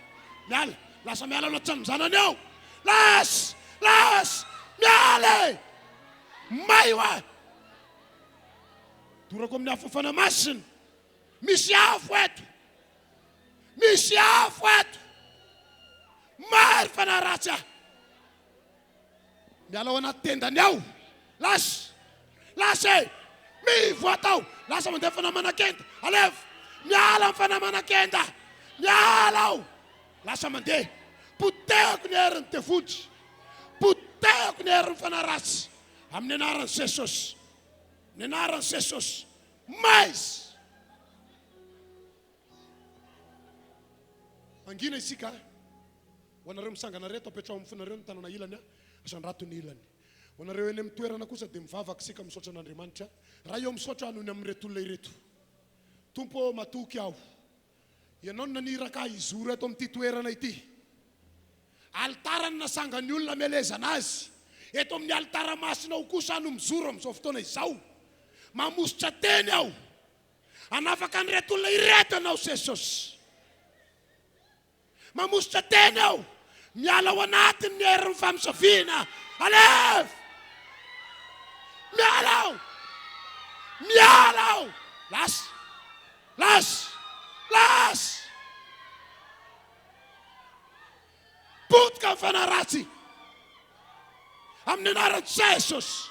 Miala. Lasa miala ao anaty tranon-janany ao. Lasa! Lasa! Miala e! May hoa! Dorako amin'ny afon'ny Fanahy Masina. Misy afo eto. Misy afo eto. Maro fanahy ratsy ah. Miala ao anaty tendany ao. Lasa. Lasa e. Mivoa tao. Lasa mandeha fanahy manakenda. Alefa. Miala amin'ny fanahy manakenda. Miala ao. Lasa mandeha. Potehako ny herin'ny devoly. Potehako ny herin'ny fanahy ratsy. Amin'ny anaran'i Jesosy. Ny anaran'i Jesosy. Mais. Mangina isika. Ho anareo misangana reto, apetraho amin'ny fonareo ny tanana ilany, asandrato ny ilany. Ho anareo eny amin'ny toerana kosa dia mivavaka isika misaotra an'Andriamanitra. Ray ô misaotra noho ny amin'ireto olona ireto. Tompo ô matoky aho. Ianao no naniraka ahy hizoro eto amin'ity toerana ity. Alitara no nasangan'ny olona hamelezana azy. Eto amin'ny alitara masina ao kosa aho no mizoro amin'izao fotoana izao. Mamositra teny aho. Hanafaka an'ireto olona ireto ianao Jesosy. Mamositra teny aho. Miala ao anatiny ny herin'ny famosaviana. Alefa! Miala ao! Miala ao! Lasa! Lasa! Lasa! Potika ny fanahy ratsy. Amin'ny anaran'i Jesosy.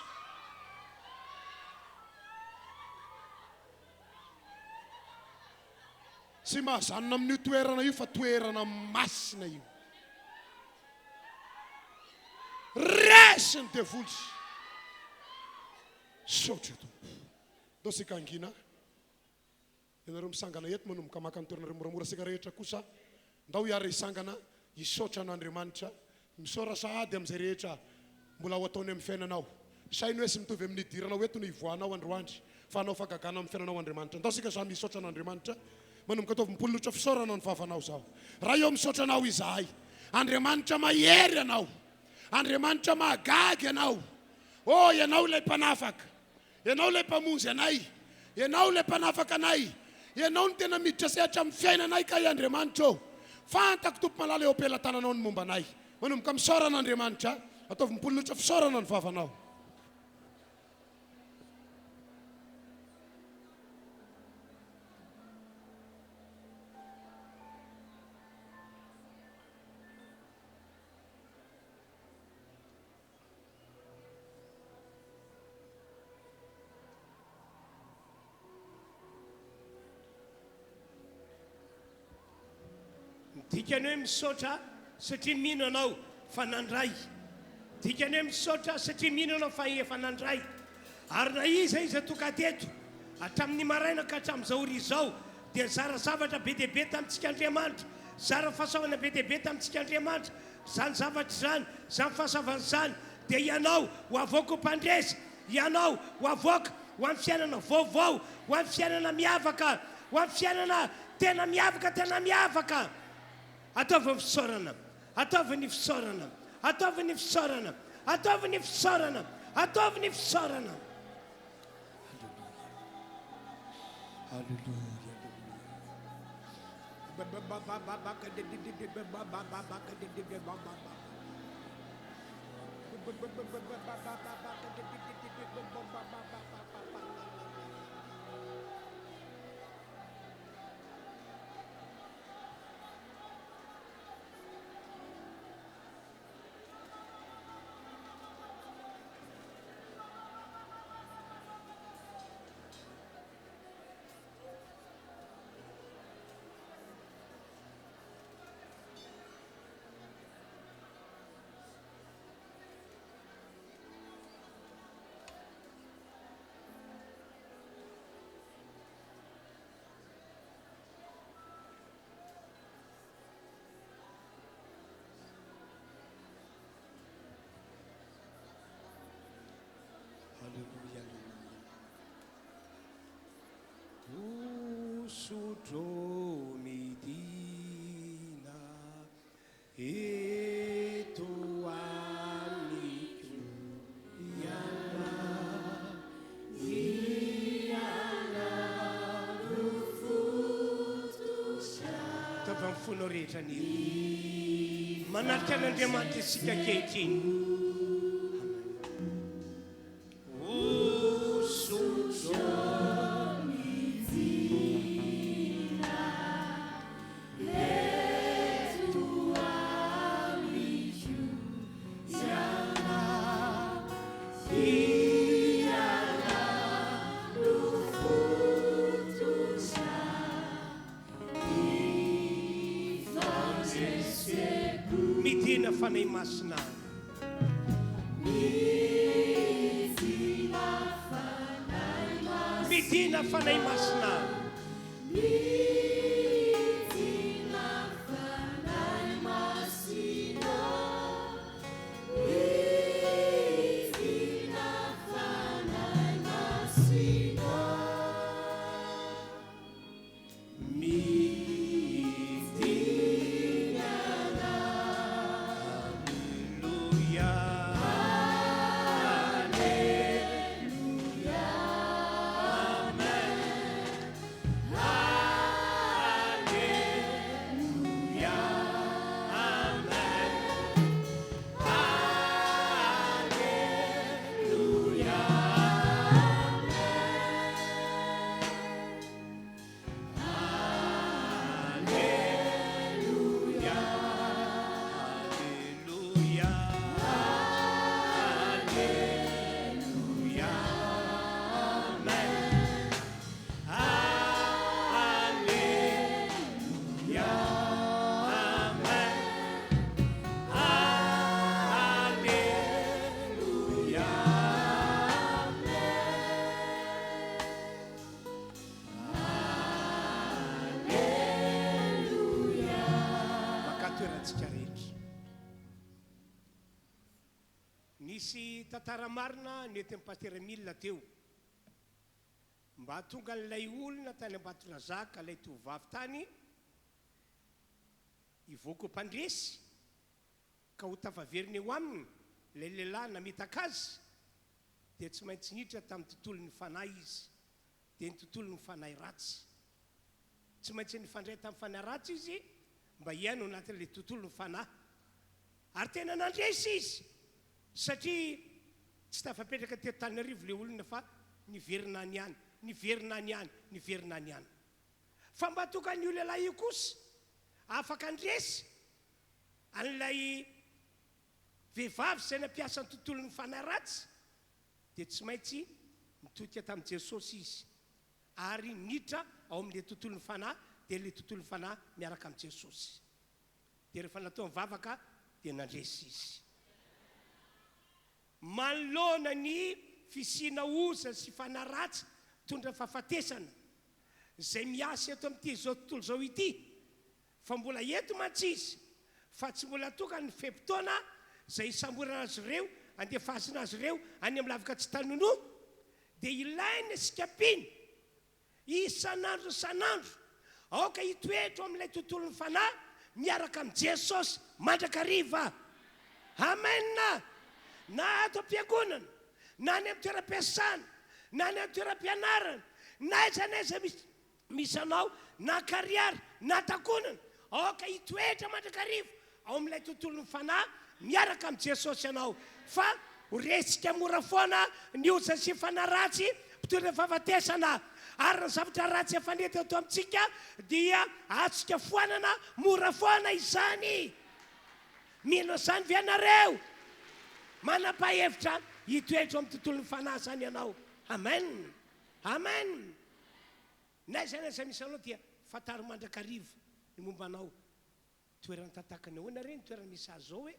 Tsy mahazanona amin'io toerana io fa toerana masina io. Resy ny devoly. Misaotra Tompo. Ndao isika hangina. Ianareo misangana eto manomboka maka ny toeranareo moramora isika rehetra kosa ndao hiara hisangana hisaotra an'Andriamanitra. Misaora sahady amin'izay rehetra mbola ho ataony amin'ny fiainanao. Saino hoe tsy mitovy amin'ny nidiranao eto no hivoahanao androany fa hanao fahagagana amin'ny fiainanao Andriamanitra. Ndao isika samy hisaotra an'Andriamanitra. Manomboka ataovy mipololotra fisaorana ny vavanao izao. Ray ô misaotra Anao izahay. Andriamanitra mahery Ianao. Andriamanitra mahagaga Ianao. Ô Ianao ilay Mpanafaka. Ianao ilay Mpamonjy anay. Ianao ilay Mpanafaka anay. Ianao no tena miditra sehatra amin'ny fiainanay kay Andriamanitra ô. Fantako Tompo malala eo am-pelatananao ny momba anay. Manomboka misaora an'Andriamanitra. Ataovy mipololotra fisaorana ny vavanao. Ny dikany hoe misaotra satria mino anao fa nandray. Dikany hoe misaotra satria mino anao fa efa nandray. Ary na iza iza tonga teto hatramin'ny maraina ka hatramin'izao ora izao dia nizara zavatra be dia be tamintsika Andriamanitra. Nizara fahasoavana be dia be tamintsika Andriamanitra. Izany zavatra izany, izany fahasoavana izany, dia ianao ho avoaka ho mpandresy, ianao ho avoaka ho amin'ny fiainana vaovao, ho amin'ny fiainana miavaka, ho amin'ny fiainana tena miavaka, tena miavaka. Ataovy ny fisaorana, ataovy ny fisaorana, ataovy ny fisaorana, ataovy ny fisaorana, ataovy ny fisaorana. Aleloia. Aleloia, aleloia. Hosotro midina eto amiko ianao. Ianao no foto. anio. Manatrika an'Andriamanitra isika ankehitriny. Midina Fanahy Masina. Midina Fanahy Masina. Makà toerantsika rehetra. Nisy tantara marina nentin'i Pasitera Emile teo. Mba hahatonga an'ilay olona tany Ambatondrazaka, ilay tovovavy tany, hivoaka ho mpandresy ka ho tafaverina eo aminy ilay lehilahy namitaka azy, dia tsy maintsy niditra tamin'ny tontolon'ny fanahy izy, dia ny tontolon'ny fanahy ratsy. Tsy maintsy nifandray tamin'ny fanahy ratsy izy mba hiaina ao anatin'ilay tontolon'ny fanahy. Ary tena nandresy izy, satria tsy tafapetraka teto Antananarivo ilay olona fa niverina any ihany, niverina any ihany, niverina any ihany. Fa mba tonga an'io lehilahy io kosa afaka handresy an'ilay vehivavy izay nampiasa ny tontolon'ny fanahy ratsy, dia tsy maintsy nitodika tamin'i Jesosy izy ary niditra ao amin'ilay tontolon'ny fanahy, dia ilay tontolon'ny fanahy miaraka amin'i Jesosy. Dia rehefa natao ny vavaka dia nandresy izy. Manoloana ny fisiana oza sy fanahy ratsy mitondra fahafatesana izay miasa eto amin'ity izao tontolo izao ity, fa mbola eto mantsy izy fa tsy mbola tonga ny fe-potoana izay hisamborana azy ireo, handefasana azy ireo any amin'ny lavaka tsy tanonoa, dia ilaina isika mpino Isan'andro isan'andro, aoka hitoetra ao amin'ilay tontolon'ny fanahy miaraka amin'i Jesosy mandrakariva. Amen! Na ato am-piangonana, na any amin'ny toeram-piasana, na any amin'ny toeram-pianarana, na aiza na aiza misy misy anao, na an-karihary, na an-takonana, aoka hitoetra mandrakariva ao amin'ilay tontolon'ny fanahy miaraka amin'i Jesosy ianao, fa ho resika mora foana ny ozona sy fanahy ratsy mpitondra fahafatesana, ary ny zavatra ratsy efa nety eto amintsika dia azontsika foanana mora foana izany. Mino an'izany ve ianareo? Manapa-hevitra hitoetra ao amin'ny tontolon'ny fanahy izany ianao. Amen. Amen. Na aiza na aiza misy anao dia fantaro mandrakariva ny momba anao. Toerana tatakany ahoana re ny toerana misy azy zao e?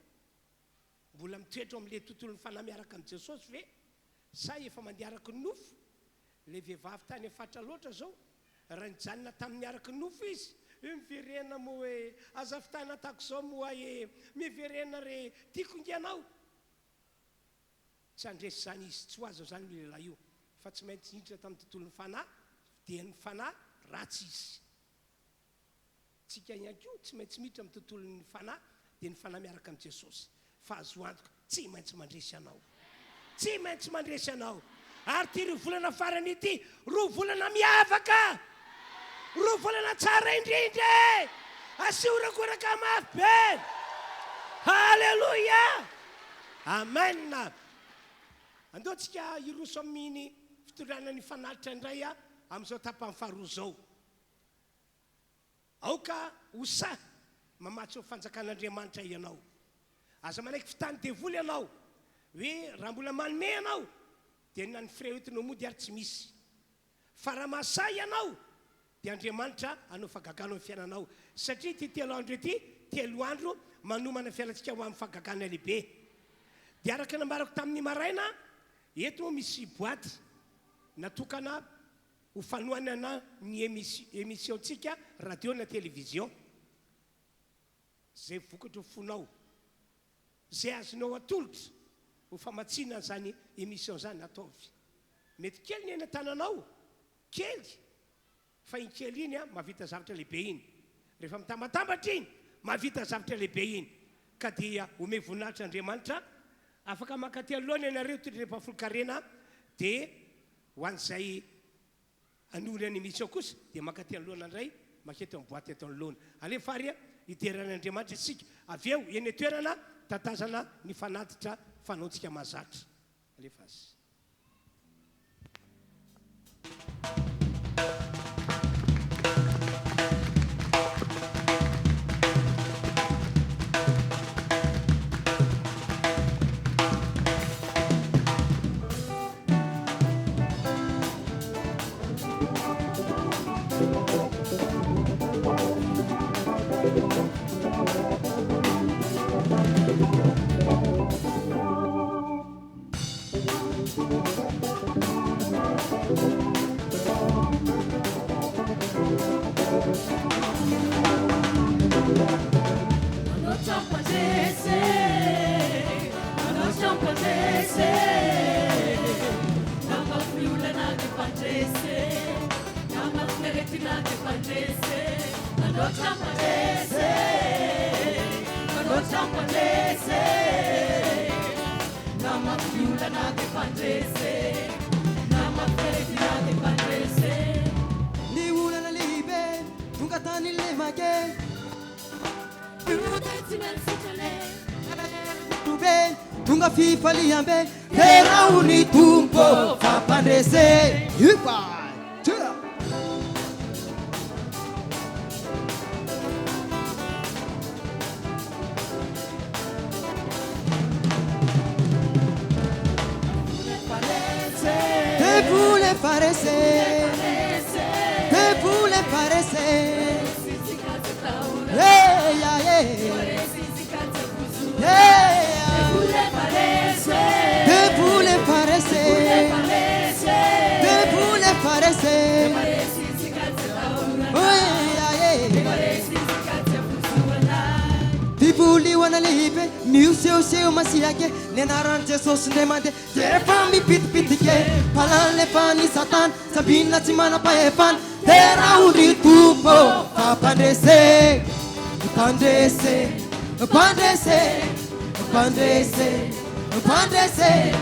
Mbola mitoetra ao amin'ilay tontolon'ny fanahy miaraka amin'i Jesosy ve sa efa mandeha araka ny nofo? Ilay vehivavy tany amin'ny faritra loatra zao raha nijanona tamin'ny araka ny nofo izy hoe miverena moa e, aza fitahina tahaka izao moa e, miverena re, tiako nge anao. Tsy handresy izany izy, tsy ho azo izany io lehilahy io fa tsy maintsy niditra tamin'ny tontolon'ny fanahy dia ny fanahy ratsy izy. Tsika ihany koa tsy maintsy miditra amin'ny tontolon'ny fanahy dia ny fanahy miaraka amin'i Jesosy fa azo antoka tsy maintsy mandresy anao. Tsy maintsy mandresy anao. Ary ity roa volana farany ity, roa volana miavaka! Roa volana tsara indrindra e! Asio horakoraka mafy be! Haleloia! Amen! Andao tsika hiroso amin'ny fitondrana ny fanatitra indray amin'izao tapany faharoa izao. Aoka ho sahy mamatsy ny fanjakan'Andriamanitra ianao. Aza manaiky fitahan'ny devoly ianao hoe raha mbola manome ianao dia na ny frais hoentinao mody ary tsy misy. Fa raha mahasahy ianao dia Andriamanitra hanao fahagagana ao amin'ny fiainanao satria ity telo andro ity telo andro manomana ny fiainantsika ho amin'ny fahagagana lehibe. Dia araka ny nambarako tamin'ny maraina, eto moa misy boaty natokana ho fanohanana ny émission-tsika radio na télévision. Izay vokatry ny fonao, izay azonao atolotra ho famatsiana an'izany émission izany, ataovy. Mety kely ny eny an-tananao, kely, fa iny kely iny mahavita zavatra lehibe iny. Rehefa mitambatambatra iny, mahavita zavatra lehibe iny. Ka dia omeo voninahitra Andriamanitra. Afaka mankaty anoloana ianareo toy ny mpahafolon-karena, dia ho an'izay Hanohy ny émission kosa dia mankaty anoloana indray maketo amin'ny boite eto anoloana. Alefa ary hidera an'Andriamanitra isika. Avy eo eny an-toerana tatazana ny fanatitra fanaontsika mahazatra. Alefa azy. Ny olana lehibe tonga tany lemake. Tonga fifaliam-be, derao ny Tompo fa mpandrese. Ipa! Tia! Devoly efa rese, devoly efa rese. Hey, yeah, yeah. Hey, Devoly efa rese, devoly efa rese. Hey, yeah, yeah. Fivolioana lehibe, mihosehoseho masiake, ny anaran'i Jesosy indray mandeha dia efa mipitipitike, mpalalefan' i Satana, sabina tsy manam-pahefana, Derao ny Tompo fa mpandrese, mpandrese, mpandrese, mpandrese, mpandrese,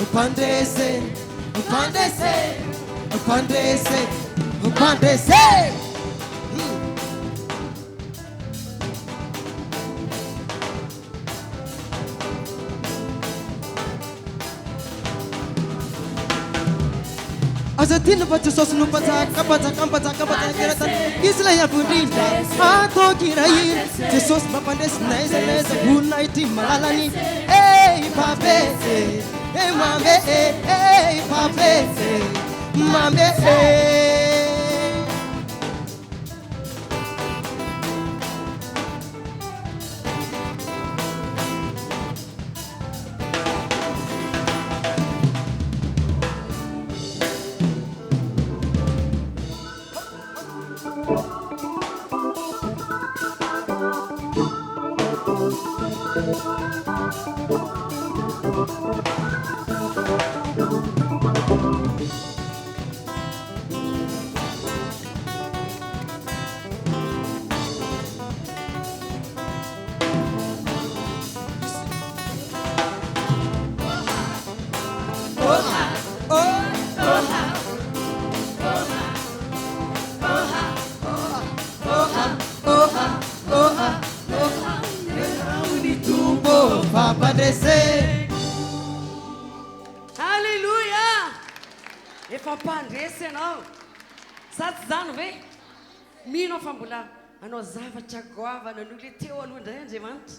mpandrese, mpandrese, mpandrese, mpandrese. Aza adino fa Jesosy no mpanjaka, mpanjaka, mpanjaka, mpanjaka eran-tany. Izy ilay avo indrindra, ataoko hirahira. Jesosy mampandresy n'aiza n'aiza, voninahitry malalany. Hey, pape, hey, mame, hey, pape, mame, hey. Fampandresena. Alléluia! Efa mpandresy ianao. Sa tsy izany ve? Mino aho fa mbola hanao zavatra goavana noho ilay teo aloha indray Andriamanitra.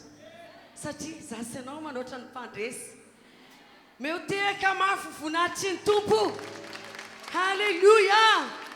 Satria izaho sy ianao manoatra ny mpandresy. Meo tehaka mafy voninahitry ny Tompo. Haleloia!